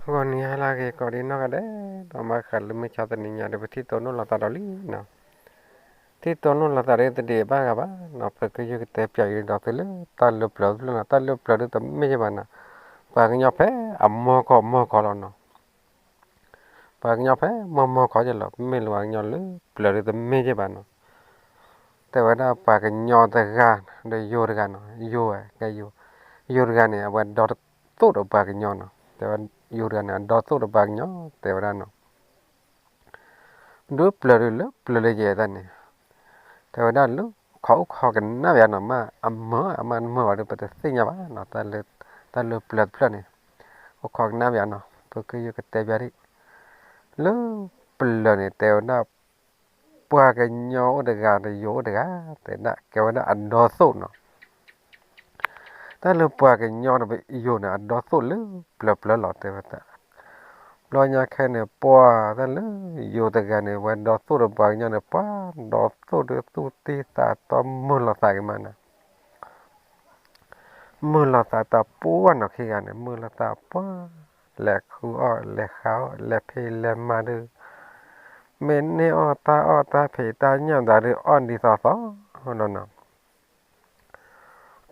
ဂီၤနံၤဟါလၢအဂ့ၤ ကိးဒံနီၢ်ဂၤဒဲး, ဒီးမၤဃးလၢမုၢ်ဆါတနံၤညါဒီး ပထံၣ်တိၢ်နီၣ်လိာ်သးဒီးလံနီၤ. ထံၣ်တိၢ်နီၣ်လိာ်သးဒီးတဒံးဘၣ်ဂၤဘၣ်နီၤ, ပကယုၢ်ကတဲပၠးအံၤဒီးသုလၢတၢ်လၢပျၢၤတဖျၢၣ်နီၤ, တၢ်လၢပျၢၤဒုတမ့ၢ်ယဲဘၣ်နီၤ, ပှၤကညီဖဲအမီၢ်ကီၢ်မီၢ်ကီၢ်လီၤနီၤ. ပှၤကညီဖဲမီၢ်မီၢ်ကီၢ်ယဲလီၤ, မ့ၢ်လၢပှၤကညီလၢပျၢၤဒုတမ့ၢ်ယဲဘၣ်နီၤ. တဲဝဲဒၣ်ပှၤကညီတဂၤဒီးယိၤတဂၤနီၤ, ယိၤဝဲ ကဲယိၤ, ယိၤတဂၤန့ၣ် အဝဲဒီသအိၣ်ဒီးပှၤကညီနီၤ, တဲဝဲယိၤတဂၤန့ၣ် အဒီသအိၣ်ဒီးပှၤကညီ တဲဝဲဒၣ်နီၤ. ဒုပျၢၤဒုလၢပျၢၤလၢယဲတၢ်န့ၣ်, တဲဝဲဒၣ်လၢ ခိးအိၣ်ခိးကနၣ်ပၠးနီၤ, မ့ၢ်အမၢအမၢဘၣ်ဒီး ပတသ့ၣ်ညါဘၣ်နီၤ, တၢ်လၢပျၢၤတဖျၢၣ်န့ၣ်, အိၣ်ခိးကနၣ်ပၠးနီၤ, ပကယုၢ်ကတဲပၠးဒံး, လၢပျၢၤန့ၣ် တဲဝဲဒၣ် ပှၤကညီအိၣ်တဂၤဒီးယိၤအိၣ်တဂၤ, တဲဒၣ်ကဲဝဲဒၣ်အဒီသအိၣ်နီၤ. တၢ်လၢပှၤကညီဒီးယိၤန့ၣ် အဒီသအိၣ်လၢပျၢၤပျၢၤလီၤ တဲဝဲဒၣ်. ဘျီညါခဲန့ၣ် ပှၤတၢ်လၢယိၤတဂၤန့ၣ် ဝဲဒီသအိၣ်ဒီးပှၤကညီန့ၣ် ပှၤဒီသအိၣ်ဒီးသူၣ်တံၢ်သးတီမုာ်လိာ်သးက့ၤမးနီၤ. မုာ်လိာ်သးတၢ်ပှၢ်နီၤ, ခံဂၤန့ၣ် မုာ်လိာ်သးပှၢ်, လဲၤဃုအီၣ်လဲၤဃုအီၣ် လဲၤဖံးလဲၤမၤဒုး, မ့ၢ်န့ၢ်အီၣ်တၢ်အီၣ်တၢ်ဖံးတၢ်ညၣ်သးဒုး အီၣ်ဒ်သိးသိးလီၤနီၤ.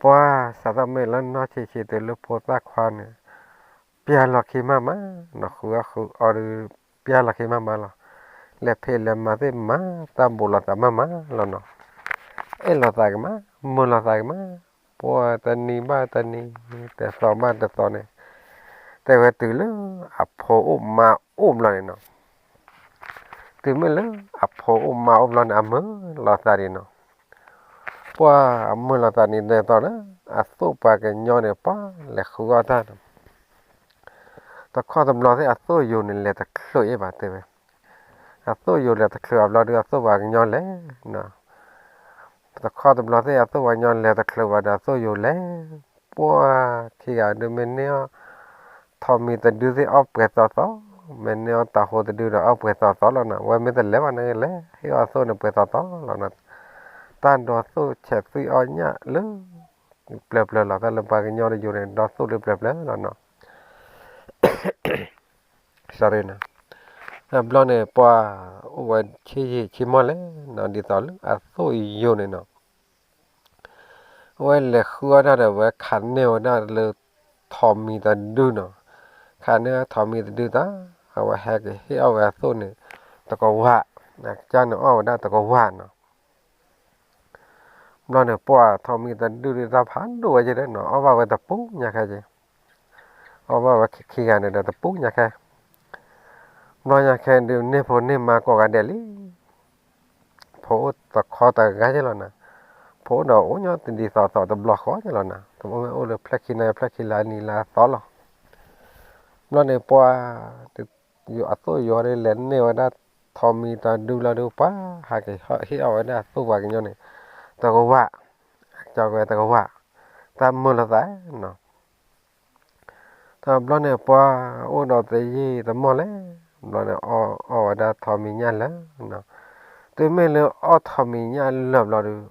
ပှၤစးထီၣ်မ့ၢ်လၢနီၢ်ဆံးဆံးတုၤလၢဖိသၣ်ခွါန့ၣ် ပျၢ်လီၤခံမးမးနီၤ, ဃုအီၣ်ဃုအီဒုး ပျၢ်လီၤခံမးမးလီၤ. လဲၤဖံးလဲၤမၤသ့ၣ်မၤ တၢ်ဘူးလိာ်သးမးမးလီၤနီၤ. အဲၣ်လိာ်သးက့ၤမး, မုာ်လိာ်သးက့ၤမး, ပှၤတနံၤဘၣ်တနံၤ, တသီဘၣ်တသီန့ၣ်, တဲဝဲတုၤလၢအဖိအိၣ်မါအိၣ်ဘျီန့ၣ်နီၤ. တုၤမ့ၢ်လၢအဖိအိၣ်မါအိၣ်ဘျီန့ၣ် အမုာ်လိာ်သးဒံးနီၤ. ပှၤအမုာ်လိာ်သးန့ၣ်ဒ်သိးလၢ အသိၣ်ပှၤကညီန့ၣ် ပှၤလဲၤဃုအီၣ်တၢ်နီၤ. တခီတဘျီသ့ၣ်အသိၣ်ယိၤန့ၣ် လဲၤတချုးအ့ၣ်ဘၣ်တဲဝဲ. အသိၣ်ယိၤလဲၤတချုးအဘျီဒီး အသိၣ်ပှၤကညီလဲၤနီၤ. တခီတဘျီသ့ၣ်အသိၣ်ပှၤကညီလဲၤတချုးဘၣ်ဒီး အသိၣ်ယိၤလဲၤ, ပှၤခံဂၤဒုး မ့ၢ်န့ၢ်အီၣ်ထိးမံၤတဒုသ့ၣ် အီၣ်ပှဲၤသီသီ, မ့ၢ်န့ၢ်အီၣ်တၤဟိတဒုဒီး အီၣ်ပှဲၤသီသီလီၤနီၤ. ဝဲမ့ၢ်တလဲၤဘၣ်န့ၣ် လဲၤဟ့ၣ်အီၣ်အသိၣ်န့ၣ် ပှဲၤသီသီလီၤနီၤ. တၢ်ဒီသအိၣ်ဆဲးသွံၣ်အီၣ်ညၣ်လၢပျၢၤပျၢၤလီၤ. တၢ်လၢပှၤကညီဒီးယိၤန့ၣ် ဒီသအိၣ်လၢပျၢၤပျၢၤလီၤနီၤ. တဘျီန့ၣ် ပှၤအိၣ်ဝဲဆ့ယံာ်ဆ့မီၢ်လဲၣ်နီၤ, ဒ်သိးလၢအသိၣ်ယိၤန့ၣ်နီၤ, အဝဲလဲၤဃုအီၣ်တၢ်ဒီး အဝဲခးန့ၢ်ဝဲဒၣ်လၢထိးမံၤတဒုနီၤ. ခးန့ၢ်ဝဲထိးမံၤတဒုတၢ်, အဝဲဟဲက့ၤဟ့ၣ်အီၣ်ဝဲအသိၣ်န့ၣ် တကဝၢ်, ကစၢ်န့ၣ်အီၣ်ဝဲဒၣ်တကဝၢ်နီၤ. ဘျီန့ၣ် ပှၤထိးမံၤတဒုဒုး တၢ်ဖးဒိၣ်ဝဲက့ၤဒီးနီၤ, အီၣ်ဘၣ်ဝဲတပူၤညါခဲက့ၤ, အီၣ်ဘၣ်ဝဲခံဂၤန့ၣ်ဒီးတပူၤညါခဲ. ဘျီညါခဲဒုး န့ၢ်ဖိန့ၢ်မါကိးဂၤဒဲးလံ. ဖိအိၣ်တခီတဂၤက့ၤလီၤနီၤ. ဖိအိၣ်ဒီးအိၣ်ညီတဒ်သိးသိးတဘျီဃီက့ၤလီၤနီၤ. တမ့ၢ်အိၣ်လၢဖျၢၣ်ခံနၤ ဖျၢၣ်ခံလါနံၤလါသီလီၤ. ဘျီန့ၣ် ပှၤ အသိၣ်ယိၤဒုး လဲၤန့ၢ်ဝဲဒၣ်ထိးမံၤတဒုလီၤဒုး ပှၤဟဲက့ၤဟ့ၣ်အီၣ်ဝဲဒၣ်အသိၣ်ပှၤကညီန့ၣ် တကဝၢ်, ကၠီကဝဲတကဝၢ်, တၢ်မုာ်လိာ်သးနီၤ. တဘျီန့ၣ် ပှၤအိၣ်ဒီးတယံာ်တမီၢ်လဲၣ်, ဘျီန့ၣ် အီၣ်ဝဲဒၣ်ထိးမံၤညၣ်လၢာ်နီၤ. တုၤမ့ၢ်လၢအီၣ်ထိးမံၤညၣ်လၢာ်ဘျီဒုး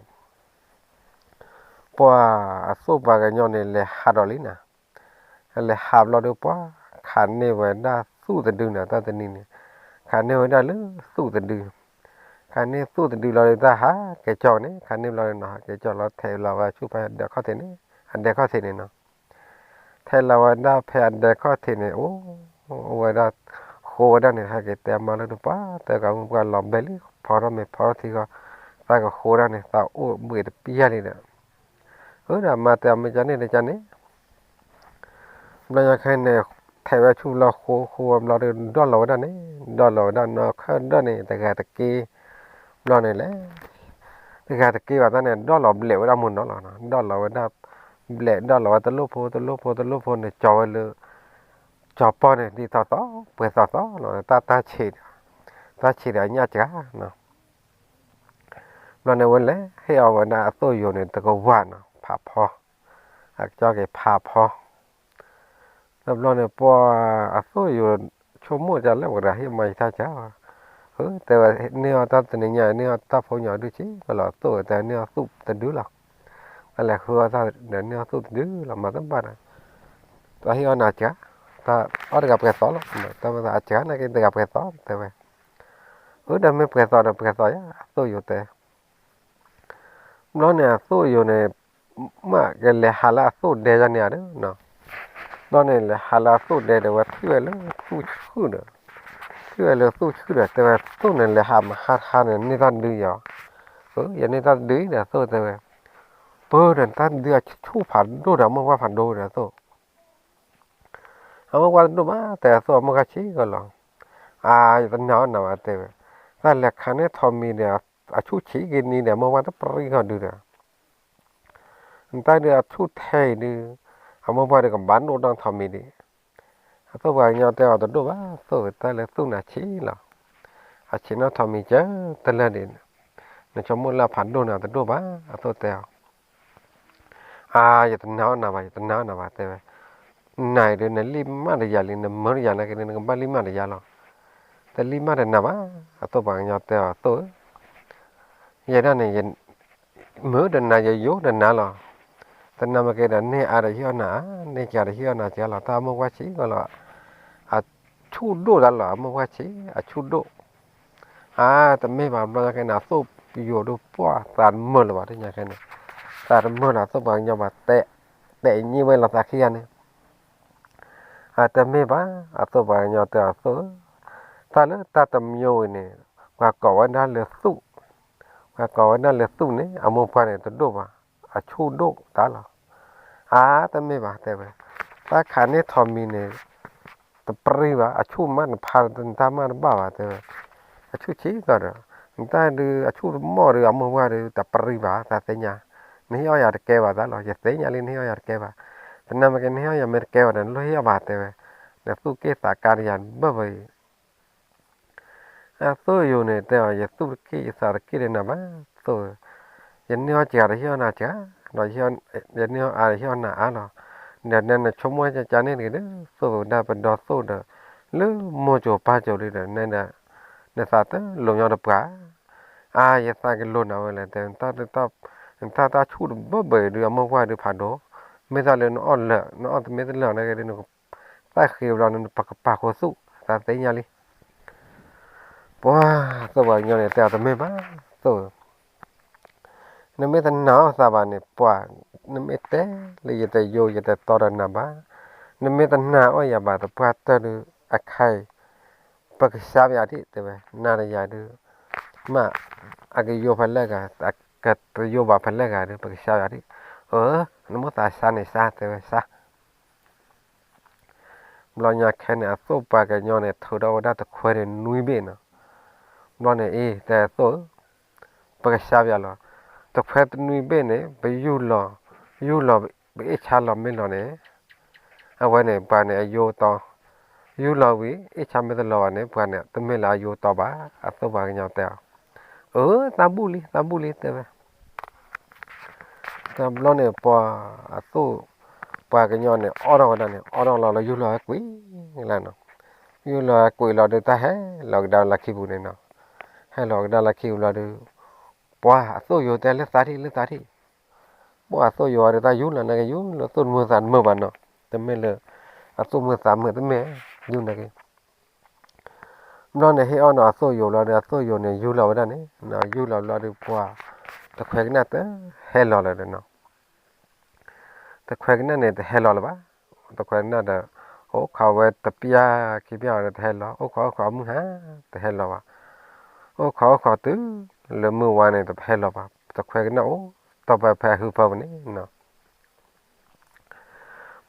ပှၤအသိၣ်ပှၤကညီန့ၣ် လဲၤဟးဒီးလံနီၤ. လဲၤဟးဘျီဒုး ပှၤခးန့ၢ်ဝဲဒၣ်သူၣ်တဒုနီၤ, တၢ်တနံၤန့ၣ် ခးန့ၢ်ဝဲဒၣ်လၢသူၣ်တဒု, ခးန့ၢ်သူၣ်တဒုလီၤဒုး တၢ်ဟးကဲကၠီန့ၣ် ခးန့ၢ်ဘျီဒုးနီၤ, ဟးကဲကၠီလီၤ ထဲးလီၤဝဲဆူၣ်ဖဲအဒဲခီၣ်ထံးန့ၣ်, အဒဲခီၣ်ထံးန့ၣ်နီၤ. ထဲးလီၤဝဲဒၣ်ဖဲအဒဲခီၣ်ထံးန့ၣ် အိၣ်, အိၣ်ဝဲဒၣ်, ဃိဝဲဒၣ်န့ၣ် ဟဲက့ၤတဲမါလၢဒုး ပှၤတဲကမုၢ်ပှၢ်လီၤဘဲလံ, ဖီထီၣ်မ့ၤဖီထီၣ်ထံဃီ, သးကဃိဒၣ်န့ၣ် သးအိၣ်ဘှံးတပျၢ်လံဒီး အၢ ဒီးမါတဲအီၤ မ့ၢ်ကန့ၣ်တကန့ၣ်, ဘျီညါခဲန့ၣ် ထဲးဝဲဆူၣ်လီၤ ဃိဃိဝဲဘျီဒီး ဒီၣ်လီၤဝဲဒၣ်န့ၣ်, ဒီၣ်လီၤဝဲဒၣ်နီၢ်ခဲဒၢၣ်န့ၣ် တဂၤတက့ၢ်, ဘျီန့ၣ်လဲၣ်, တဂၤတက့ၢ်ဘၣ်တၢ်န့ၣ် ဒီၣ်လီၤဘျဲးဝဲဒၣ်မုၢ်နီၤလီၤ, ဒီၣ်လီၤဝဲဒၣ်ဘျဲး ဒီၣ်လီၤဝဲတလိၣ်ဖိတလိၣ်ဖိတလိၣ်ဖိန့ၣ် ကၠီဝဲလၢ ကၠီပီၢ်န့ၣ် ဒ်သိးသိး ပှဲၤသိးသိးလီၤ, တၢ်တၢ်ဆံး, တၢ်ဆံးဒီးအညၣ်စှၤနီၤ. ဘျီန့ၣ်ဝဲလဲၤဟ့ၣ်အီၣ်ဝဲဒၣ်အသိၣ်ယိၤန့ၣ် တကဝၢ်နီၤ, ဖးဖီ, အကၠီက့ၤဖးဖီ, တဘျီန့ၣ် ပှၤအသိၣ်ယိၤဆိကမိၣ်ဒ်လဲၣ် ပကဒၣ်ဟ့ၣ်မါယထၢ်စှၤ, တဲဝဲ န့ၢ်အီၣ်တၢ်တနံၤညါ န့ၢ်အီၣ်တၢ်ဖိညၣ်ဒုးဆံးလီၤ, သိၣ်တဲန့ၢ်အီၣ်သူၣ်တဒုလီၤ, တၢ်လဲၤဃုအီၣ်တၢ်ဒီးန့ၢ်အီၣ်သူၣ်တဒုလီၤ, မၤတဘၣ်ဒီး တၢ်ဟ့ၣ်အီၣ်နၤစှၤ, တၢ်အီၣ်တဂၤပှဲၤသီလီၤ, တၢ်မ့ၢ်သးအစှၤန့ၣ်က့တဂၤပှဲၤသီတဲဝဲ, အၢ ဒီးမ့ၢ်ပှဲၤသီဒီးပှဲၤသီယါ အသိၣ်ယိၤတဲ ဘျီန့ၣ် အသိၣ်ယိၤန့ၣ် မ့ၢ်ကလဲၤဟးလၢအသိၣ်ဒဲယါန့ၣ်ဧါဒီး, ဘျီန့ၣ် လဲၤဟးလၢအသိၣ်ဒဲဒီး ဝဲထံၣ်ဝဲလၢသူၣ်ဆှုၣ်ဒီး, ထံၣ်ဝဲလၢသူၣ်ဆှုၣ်ဒီး တဲဝဲ သိၣ်န့ၣ် လဲၤဟးမဟါတဟါန့ၣ် န့ၢ်တၢ်ဒုးယၤ, အၢ ယန့ၢ်တၢ်ဒုးဒီး အသိၣ်တဲဝဲ, ပၢ်ဒီး တၢ်ဒုးအဆူၣ်ဖးဒိၣ်ဒီး အမိၢ်ပှၢ်ဖးဒိၣ်ဒီး အသိၣ် အမိၢ်ပှၢ်တဒိၣ်ဘၣ် တဲအသိၣ် အမိၢ်ပှၢ်ဆံးကီးလီၤ, အါ ယတနာ်အီၣ်နၤဘၣ်တဲဝဲ, တၢ်လဲၤခးန့ၢ်ထိးမံၤဒီး အဆူၣ်ဆံးက့ၤနံၤဒီး အမိၢ်ပှၢ်တပရံဃီဒုဒီး, နတၢ်ဒုးအဆူၣ်ထဲအံၤဒုး, အမိၢ်ပှၢ်ဒုးကဘၣ်ဒိၣ်နီၢ်ထိးမံၤဒံး, အသိၣ်ပှၤကညီတဲအီၤတဒိၣ်ဘၣ် သိၣ် တၢ်လၢသူၣ်န့ၣ်ဆံးလီၤ, အဆံးနီၢ်ထိးမံၤကၢတလၢဒံး, နဆိကမိၣ်လၢအဖးဒိၣ်န့ၣ်တဒိၣ်ဘၣ် အသိၣ်တဲအီၤ အါ ယတနာ်အီၣ်နၤဘၣ် ယတနာ်အီၣ်နၤဘၣ်တဲဝဲ, နၤအံၤဒုး နလံၣ်မၢ်တယၤလံ နမၢတယၤနာ်က့န့ၣ် နကဘၣ်လံၣ်မၢ်တယၤလီၤ, တလံၣ်မၢ်ဒီးနၤဘၣ်, အသိၣ်ပှၤကညီတဲအီၤ အသိၣ်ဧၢ, ယဲဒၣ်န့ၣ် မၢဒီးနၤ ယယိဒီးနၤလီၤ, တနၤမ့ၢ်ကဲဒီး န့ၢ်အါဒီးဟ့ၣ်အီၣ်နၤအါ န့ၢ်ကၤဒီးဟ့ၣ်အီၣ်နၤကၤလီၤ တၢ်အမိၢ်ပှၢ်ဆံးကီးလီၤ, အဆူၣ်ဒိၣ်တၢ်လီၤ အမိၢ်ပှၢ်ဆံး အဆူၣ်ဒိၣ် အါ တမ့ၢ်ဘၣ်ဘျီညါခဲန့ၣ် အသိၣ်ယိၤဒုးပှၢ်သးတမုာ်လၢၤဘၣ် တညါခဲန့ၣ်, သးတမုာ်လၢၤ အသိၣ်ပှၤကညီဘၣ်တဲ, တဲညံၣ်ဝဲလီၤသးခံဂၤန့ၣ်, အတမ့ၢ်ဘၣ် အသိၣ်ပှၤကညီတဲအသိၣ်ဧၢ, တၢ်လၢတၢ်တမံၤဝံၤန့ၣ်, ပှၤကိးဝဲဒၣ်လၢသူၣ်, ပှၤကိးဝဲဒၣ်လၢသူၣ်န့ၣ် အမိၢ်ပှၢ်န့ၣ်တဒိၣ်ဘၣ်, အဆူၣ်ဒိၣ်တၢ်လီၤ, အါ တမ့ၢ်ဘၣ်တဲဝဲ, တၢ်ခးန့ၢ်ထိးမံၤန့ၣ် တပရံဘၣ် အဆူၣ်မးတဖး တၢ်မးတဘၣ်ဘၣ်တဲဝဲ, အဆူၣ်ဆံးကီးဒီး, နတၢ်ဒုးအဆူၣ်တမီၢ်ဒီး အမိၢ်ပှၢ်ဒီး တပရံဘၣ် တၢ်သ့ၣ်ညါ, နဟ့ၣ်အီၣ်ယၤတကဲဘၣ်တၢ်လီၤ ယသ့ၣ်ညါလံ နဟ့ၣ်အီၣ်ယၤတကဲဘၣ်, တနၤမ့ၢ်ကဲ နဟ့ၣ်အီၣ်ယၤမ့ၢ်တကဲဘၣ်ဒီး နလိၣ်ဟ့ၣ်အီၣ်ဘၣ်တဲဝဲ, နသူၣ်က့ၣ်သးကါတယၤဘၢၣ်ဘၢၣ်အံၤ အသိၣ်ယိၤန့ၣ်တဲအီၤ ယသူၣ်တက့ၢ်ယသးတက့ၢ်ဒီးနၤဘၣ်, သိၣ်ဧၢ, ယန့ၢ်အီၣ်စှၤဒီးဟ့ၣ်အီၣ်နၤစှၤ, ဒီးယန့ၢ်အီၣ်အါဒီးဟ့ၣ်အီၣ်နၤအါလီၤ, ဒီးနဆိကမိၣ်ကကန့ၣ်တဂ့ၤဒီး သိၣ်ဝဲဒၣ်ပဒီသိၣ်ဒီး, လၢမိၢ်စိၤပၢ်စိၤလံဒီး န နသးတလိၤညီတပှၢ်, အါ ယသးကလိၤနၤဝဲလဲၣ်တဲ, နတၢ်တၢ်ဆူၣ်တဘၢၣ်ဘၢၣ်အံၤဒုး အမိၢ်ပှၢ်ဒုးဖးဒိၣ်, မ့ၢ်တၢ်လၢနအီၣ်လၢာ် နအီၣ်တမ့ၢ်တလၢာ်နာ်က့ဒုး နကသးဃ့ဘျီန့ၣ် နပကပာ်ဃိသူၣ် သးသ့ၣ်ညါလံ ပှၤသိၣ်ပှၤကညီန့ၣ် တဲအီၤတမ့ၢ်ဘၣ်, သိၣ်ဧၢ, နမ့ၢ်တနာ်အီၣ်သးဘၣ်န့ၣ် ပှၤ, နမ့ၢ်တဲလၢယတယိယတတီဒီးနၤဘၣ်, နမ့ၢ်တနာ်အီၣ်ယၤဘၣ် တပှၢ်တၢၢ်ဒုး အခါအံၤ ပကစါပယၤဒံး တဲဝဲ, နၤဒီးယၤဒုး မ့ၢ်အကယိဖဲလဲၣ်ဂၤ, အကတယိဘၣ်ဖဲလဲၣ်ဂၤဒုး ပကစါပယၤဒံး, အၢ နမိၣ်သးစါန့ၣ်စါ တဲဝဲစါ ဘျီညါခဲန့ၣ် အသိၣ်ပှၤကညီန့ၣ် ထုးထီၣ်ဝဲဒၣ်တခွဲန့ၣ်နွံဘ့ၣ်နီၤ, ဘျီန့ၣ်အ့ တဲသိၣ်ဧၢ, ပကစါပယၤလီၤ, တခွဲတနွံဘ့ၣ်န့ၣ် ပယူၢ်လီၤ, ယူၢ်လီၤ ပအ့ၣ်ဆါလီၤမ့ၢ်လီၤန့ၣ်, အဝဲန့ၣ် ပှၤန့ၣ်အယိတီ, ယူၢ်လီၤဝံၤ အ့ၣ်ဆါမ့ၢ်တလီၤဘၣ်န့ၣ် ပှၤန့ၣ် တမ့ၢ်လၢအယိတီဘၣ်, အသိၣ်ပှၤကညီတဲအီၤ, အၢ သးဘူၣ်လံ သးဘူၣ်လံ တဲဝဲ တဘျီန့ၣ် ပှၤအသိၣ်ပှၤကညီန့ၣ် အီၣ်ထီၣ်ဝဲဒၣ်န့ၣ် အီၣ်ထီၣ်လီၤလီၤယူၢ်လီၤဝဲကွံာ်လီၤနီၤ, ယူၢ်လီၤဝဲကွံာ်လီၤဒုး တၢ်ဟဲလီၤကဒါလၢခံပူၤန့ၣ်နီၤ, ဟဲလီၤကဒါလၢခံပူၤလီၤဒုး ပှၤအသိၣ်ယိၤတဲလၢသးထံၣ် လၢသးထံၣ်, ပှၤအသိၣ်ယိၤဝဲဒုး တၢ်ယူၢ်လီၤနာ်က့ ယူၢ်လီၤသိၣ်တမုာ်သးတမုာ်ဘၣ်နီၤ, တမ့ၢ်လၢ အသိၣ်မုာ်သးမုာ်တမ့ၢ် ယူၢ်နာ်က့ ဘျီန့ၣ် ဟ့ၣ်အီၣ်နီၤအသိၣ်ယိၤလီၤဒီး အသိၣ်ယိၤန့ၣ် ယူၢ်လီၤဝဲဒၣ်န့ၣ် ယူၢ်လီၤဘျီဒီး ပှၤတခွဲကနၣ်တဟဲလီၤလၢၤဒီးနီၤ, တခွဲကနၣ်န့ၣ် တဟဲလီၤလၢၤဘၣ်, တခွဲကနၣ်ဒီး အိၣ်ခိးဝဲတပျၢ်ခံပျၢ်ဒီးတဟဲလီၤ, အိၣ်ခိးအိၣ်ခိးမုၢ်ဟါ တဟဲလီၤဘၣ်, အိၣ်ခိးအိၣ်ခိးတုၤလၢမုၢ်ဝါန့ၣ် တဟဲလီၤဘၣ်, တခွဲကနၣ်အိၣ်တီၢ်ပၢဖဲအဟုဖၢပူၤန့ၣ်နီၤ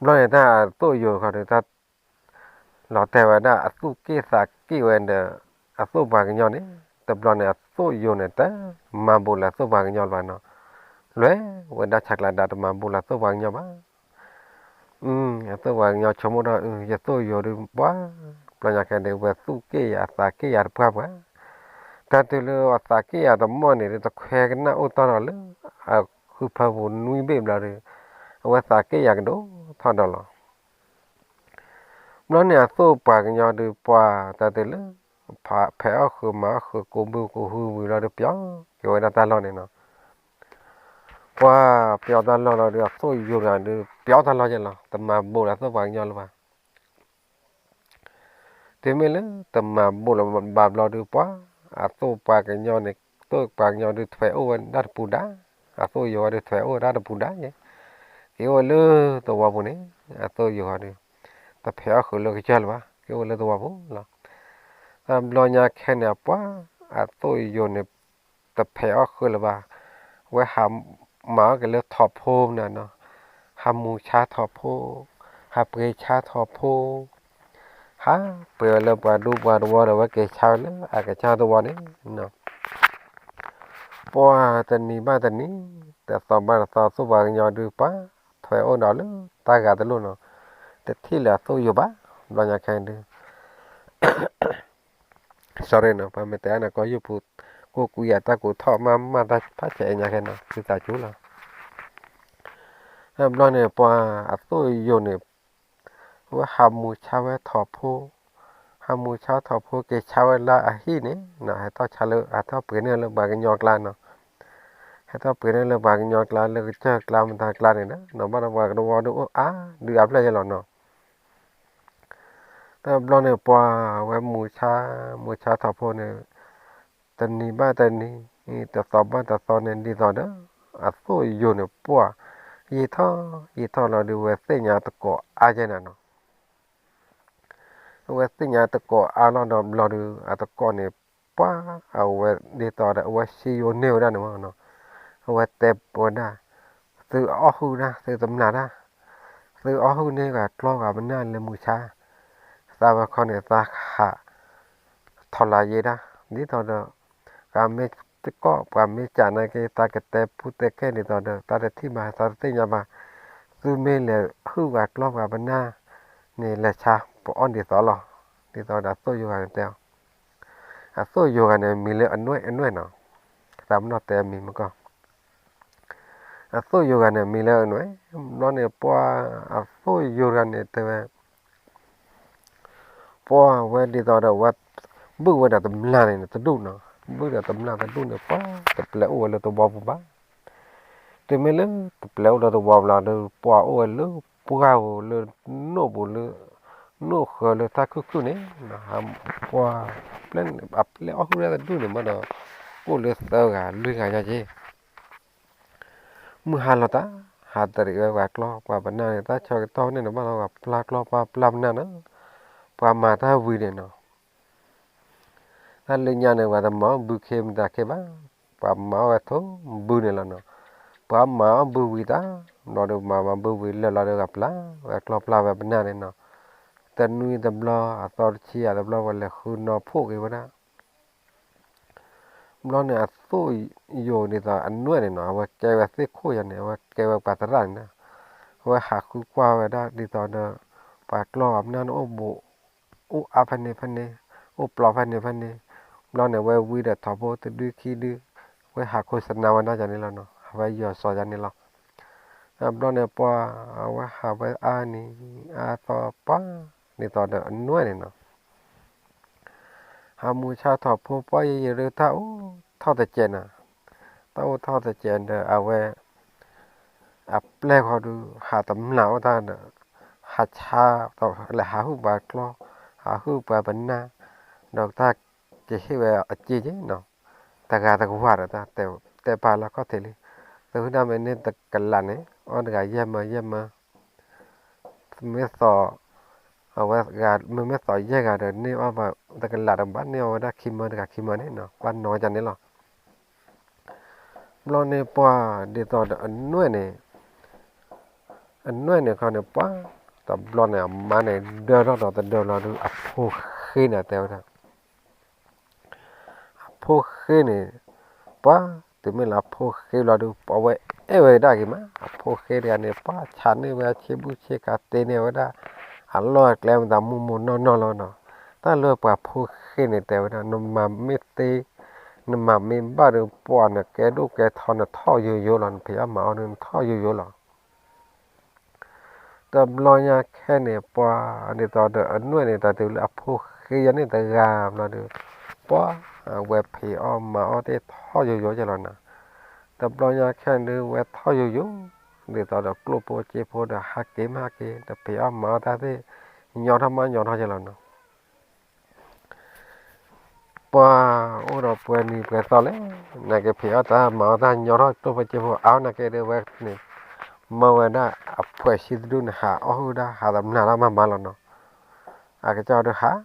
ဘျီန့ၣ် တၢ်အသိၣ်ယိၤခီဒီး တၢ်လီၤတဲာ်ဝဲဒၣ်အသူၣ်က့ၣ်သးက့ၣ်ဝဲဒီး အသိၣ်ပှၤကညီန့ၣ် တဘျီန့ၣ် အသိၣ်ယိၤန့ၣ် တမၤဘူးလၢအသိၣ်ပှၤကညီလၢၤဘၣ်နီၤ, လဲၤဝဲဒၣ်ဆးကျးဒါ တမၤဘူးလၢအသိၣ်ပှၤကညီဘၣ်. အသိၣ်ပှၤကညီဆိကမိၣ်ဒီး ယသိၣ်ယိၤဒုးပှၤ, ဘျီညါခဲန့ၣ် ဝဲသူၣ်က့ၣ်ယၤသးက့ၣ်ယၤတပှၢ်ပှၢ်, တၢ်တုၤလၢအသးက့ၣ်ယၤတမီၢ်န့ၣ် တခွဲကနၣ်အိၣ်တီၢ်ဒီးလၢ အဟုဖၢပူၤနွံဘ့ၣ်ဘျီဒီး အဝဲသးက့ၣ်ယၤကဒိၣ်ထီၣ်ဒီးလီၤ. ဘျီန့ၣ်အသိၣ်ပှၤကညီဒုးပှၤတၢ်တုၤလၢ ဖဲအီၣ်ဃုာ်မၤအီၣ်ဃုာ်ကိးဘုကိးဟုဝံၤလီၤဒီး ပျီက့ၤဝဲဒၣ်တၢ်လီၢ်န့ၣ်နီၤ, ပှၤပျီတၢ်လီၢ်လီၤဒီး အသိၣ်ယိၤတဂၤဒုး ပျီတၢ်လီၢ်ယဲလီၤ, တမၤဘူးလၢအသိၣ်ပှၤကညီလၢၤဘၣ်. တုၤမ့ၢ်လၢတမၤဘိးလၢၤဘၣ်ဘျီဒုး ပှၤအသိၣ်ပှၤကညီန့ၣ်, သိၣ်ပှၤကညီဒုးထွဲအိၣ်ဝဲဒၣ်တပူၤဒါ, အသိၣ်ယိၤဒုးထွဲအိၣ်ဝဲဒၣ်တပူၤဒါယဲ, က့ၤအိၣ်ဝဲလၢသဝီပူၤန့ၣ်, အသိၣ်ယိၤဒုး တဖဲးအီၣ်ဃုာ်လၢကစၢၢ်လၢၤဘၣ်, က့ၤအိၣ်လၢသဝီပူၤလီၤ. တဘျီညါခဲန့ၣ် ပှၤအသိၣ်ယိၤန့ၣ် တဖဲးအီၣ်ဃုာ်လၢၤဘၣ်, ဝဲဟးမၤအီၣ်က့ၤလၢထိးဖိန့ၣ်နီၤ, ဟးမူဆါထိးဖိ, ဟးပှ့ၤဆါထိးဖိ, ဟးပှ့ၤဝဲလၢပှၤဒူပှၤသဝီဒီး ဝဲက့ၤဆါဝဲလၢအကစၢ်သဝီန့ၣ်နီၤ. ပှၤတနံၤဘၣ်တနံၤ, တသီဘၣ်တသီ သိၣ်ပှၤကညီဒုး ပှၤထွဲအိၣ်ဒီးလၢတၢ်ဂၤတလိၣ်နီၤ, တထံၣ်လၢအသိၣ်ယိၤဘၣ်, ဘျီညါခဲဒုး sorry နီၤ, ပှၤမ့ၢ်တဲအါန့ၣ် ကီၢ်ယူၢ်ပူၤ ကိးကွံာ်အတၢ်ကူးထီၣ်မးမးတၢ်ဖးဆဲးအညါခဲနီၤ သုသးစူၤလီၤ. ဘျီန့ၣ် ပှၤအသိၣ်ယိၤန့ၣ် ဝဲဟးမူဆါဝဲထိးဖိ, ဟးမူဆါထိးဖိက့ၤဆါဝဲလၢအဟံၣ်န့ၣ်နီၤ, ဟဲထီၣ်ဆါလၢ ဟဲထီၣ်ပှ့ၤန့ၢ်လၢပှၤကညီကျါနီၤ, ဟဲထီၣ်ပှ့ၤန့ၢ်လၢပှၤကညီကျါ လၢကစၢၢ်ကျါမတၤကျါန့ၣ်ဒီး နီၤဘၣ်ဒီးပှၤကသဝီဒုးအိၣ်အါဒုးအါဖျၢၣ်ယဲလီၤနီၤ. တဘျီန့ၣ် ပှၤဝဲမူဆါ, မူဆါထိးဖိန့ၣ် တနံၤဘၣ်တနံၤ, တသီဘၣ်တသီန့ၣ် ဒ်သိးဒီး အသိၣ်ယိၤန့ၣ် ပှၤယံာ်ထီၣ်ယံာ်ထီၣ်လီၤဒုး ဝဲသ့ၣ်ညါတကိးအါယဲနၤနီၤ. အဝဲသ့ၣ်ညါတကိးအါလီၤဒီးဘျီဒုး အတကိးန့ၣ် ပှၤအဝဲဒ်သိးဒီး အဝဲစံယိၤန့ၢ်ဝဲဒၣ်န့ၣ်မးနီၤ, အဝဲတဲဝဲဒၣ်, သုအီၣ်ဟုၣ်ဒၣ်, သုတမျၢ်ဒၣ်, သုအီၣ်ဟုၣ်န့ၢ်ဂၤကျီၢ်ဂၤပနၢ်လၢမူဆါ, သးဝဲခီန့ၣ် သးဟး ထီၣ်လၢယဲဒၣ်, ဒ်သိးဒီး ပှၤမ့ၢ်တကိး ပှၤမ့ၢ်စံးနာ်က့ သးကတဲပူတဲကဲဒ်သိးဒီး သးတထံၣ်ဘၣ် သးတသ့ၣ်ညါဘၣ်, သုမ့ၢ်လဲၤဟုၣ်ဂၤကျီၢ်ဂၤပနၢ်န့ၣ် လဲၤဆါပအီၣ်ဒ်သိးလီၤ, ဒ်သိးဒီးအသိၣ်ယိၤဂၤန့ၣ်တဲအီၤ, အသိၣ်ယိၤဂၤန့ၣ် မံၤလၢအနွဲၣ်အနွဲၣ်နီၤ, သးပနီၣ်တဲအမံၤမ့ၢ်ကီၢ် အသိၣ်ယိၤဂၤန့ၣ် မံၤလၢအနွဲၣ်, ဘျီန့ၣ် ပှၤအသိၣ်ယိၤဂၤန့ၣ်တဲဝဲ ပှၤဝဲဒ်သိးဒီးဝဲ ဘုၣ်ဝဲဒီးတမျၢ်န့ၣ်တဒူၣ်နီၤ, ဘုၣ်ဒီးတမျၢ်တဒူၣ်န့ၣ် ပှၤတပျဲအိၣ်ဝဲလၢသဝီပူၤဘၣ်, တုၤမ့ၢ်လၢတပျဲအိၣ်လၢသဝီပူၤလီၤဒီး ပှၤအိၣ်ဝဲလၢပှၢ်ပူၤလၢ နိၣ်ပူၤလၢ နိၣ်ဃၢၤလၢတၢ်ခုၣ်ခုၣ်န့ၣ်, ပှၤ အပျဲၢ်အီၣ်ဟုၣ်တဒူၣ်န့ၣ်မးဒီး အိၣ်လၢသၢဂၤလွံၢ်ဂၤညါက့ မုၢ်ဟါလီၤတၢ် ဟးတရံးဝဲပှၤကျီၢ်ပှၤပနၢ်န့ၣ် တၢ်ဆၢကတီၢ်န့ၣ်န့ၣ် ဘၣ်လီၤပှၤပျၢ်ကျီၢ်ပှၤပျၢ်ပနၢ်န့ၣ်, ပှၤမၤတၢ်ဝံၤန့ၣ်နီၤ, တၢ်လၢညါန့ၣ် ပှၤတမၤအီၣ်ဘုခ့မတၤခ့ဘၣ်, ပှၤမၤအီၣ်ဝဲထိၣ်ဘုန့ၣ်လီၤနီၤ, ပှၤမၤအီၣ်ဘုဝံၤတၢ် ဘျီဒီးမၤမၤဘုဝံၤလၢာ်လီၤဒီး ပှၤပျၢ်ဝဲကျီၢ်ပျၢ်ဝဲပနၢ်န့ၣ်နီၤ, တနွံတဘျီ အသီတဆံယၤတဘျီ ပှၤလဲၤဃုနီၢ်ဖှိၣ်က့ၤဝဲဒၣ် ဘျီန့ၣ် အသိၣ်ယိၤဒ်သိးအနွဲၣ်န့ၣ်နီၤ အဝဲကဲဝဲသ့ၣ်ခိၣ်ယၤန့ၣ် အဝဲကဲဝဲပှၤသရၣ်န့ၣ်, အဝဲဟးဃုကွၢ်ဝဲဒၣ်ဒ်သိးဒီး ပှၤကျီၢ်ပှၤပနၢ်န့ၣ်အိၣ်ဘူး, အိၣ်အါဖဲန့ၣ်ဖဲန့ၣ်, အိၣ်ပျီဖဲန့ၣ်ဖဲန့ၣ်, ဘျီန့ၣ် ဝဲဝံဒီးထိးဖိတဒုခံဒု, ဝဲဟးခိၣ်စနါဝဲဒၣ်ယၤန့ၣ်လီၤနီၤ, အဝဲယီၤစီၤယၤန့ၣ်လီၤ. ဘျီန့ၣ် ပှၤအဝဲဟးဝဲအါနံၤအါသီပှၤ ဒ်သိးဒီးအနွဲၣ်န့ၣ်နီၤ ဟးမူဆါထိးဖိပှၢ်ယံာ်ယံာ်ဒုး တၢ်အိၣ်ထီၣ်တစဲးနီၤ, တၢ်အိၣ်ထီၣ်တစဲးဒီး အဝဲ အပျဲၢ်ဃီဒုး ဟးတမျၢ်အိၣ်တၢ်ဒီး ဟးဆါ လဲၤဟးဟုၣ်ပှၤကျီၢ် ဟးဟုၣ်ပှၤပနၢ် ဒီးတၢ်ကဟ့ၣ်ဝဲအစ့က့နီၤ, တဂၤတကဝၤဒီး တၢ်တဲပာ်လၢခီၣ်ထံးလံ, သုဝဲဒၣ်မ့ၢ်န့ၢ်တကလးန့ၣ် အီၣ်တဂၤယဲၢ်မၢယဲၢ်မၢ မ့ၢ်သီ အဝဲ မ့မ့ၢ်သီယဲၢ်ဂၤဒီး န့ၢ်အီၣ်ဘၣ်တကလးဒီး ဘၣ်န့ၢ်အီၣ်ဝဲဒၣ်ခံမၢတဂၤခံမၢန့ၣ်နီၤ, ဘၣ်နီၢ်ကန့ၣ်လီၤ. ဘျီန့ၣ်ပှၤဒ်သိးဒီးအနွဲၣ်န့ၣ်, အနွဲၣ်န့ၣ်ခီန့ၣ် ပှၤတဘျီန့ၣ် အမါန့ၣ် ဒၢထီၣ်ဒီးတဒၢလီၤဒုး အဖိဃ့န့ၣ်တဲဝဲဒၣ် အဖိဃ့န့ၣ် ပှၤတုၤမ့ၢ်လၢအဖိဃ့လီၤဒုး ပှၤဝဲအဲၣ်ဝဲဒၣ်က့ၤမး, အဖိဃ့တဂၤန့ၣ် ပှၤဆါန့ၢ်ဝဲဆ့ဘူၣ်ဆ့ကၤ တ့န့ၢ်ဝဲဒၣ် အလီၢ်အကျဲမတၤမူမူနီၢ်နီၢ်လီၤနီၤ, တၢ်လၢပှၤဖိဃ့န့ၣ်တဲဝဲဒၣ် နမၤမ့ၢ်သ့ နမၤမ့ၢ်ဘၣ်ဒီး ပှၤနကဲဒိၣ်ကဲထီနထီၣ်ယိယိလီၤ, နဖံးအီၣ်မၤအီၣ်ဒီးနထီၣ်ယိယိလီၤ. တဘျီညါခဲန့ၣ် ပှၤဒ်သိးဒီးအနွဲၣ်န့ၣ် တၢ်တုၤလၢအဖိဃ့ယၤန့ၣ်တဂၤဘျီဒီး ပှၤအဝဲဖံးအီၣ်မၤအီၣ်တ့ၢ်ထီၣ်ယိယိက့လီၤနီၤ. တဘျီညါခဲန့ၣ်ဒုး ဝဲထီၣ်ယိယိ ဒ်သိးဒီးကျိၣ်ဖိစ့ဖိဒီး ဟးက့ၤမးဟးက့ၤ တဖံးအီၣ်မၤအီၣ်တၢ်သ့ၣ် ညီထီၣ်မးညီထီၣ်က့လီၤနီၤ. ပှၤအိၣ်ဒီးပှဲၤနံၤပှဲၤသီလဲၣ်, နာ်က့ဖံးအီၣ်တၢ်မၤအီၣ်တၢ်ညီထီၣ်ကျိၣ်ဖိစ့ဖိအါနာ်က့ဒီးဝဲန့ၣ်, မၢဝဲဒၣ်အဖှဲးဆံသဒူန့ၣ် ဟးအီၣ်ဟုၣ်ဒၣ် ဟးသမျးတၢ်မၤမၤလီၤနီၤ. အကစၢ်ဒုးဟး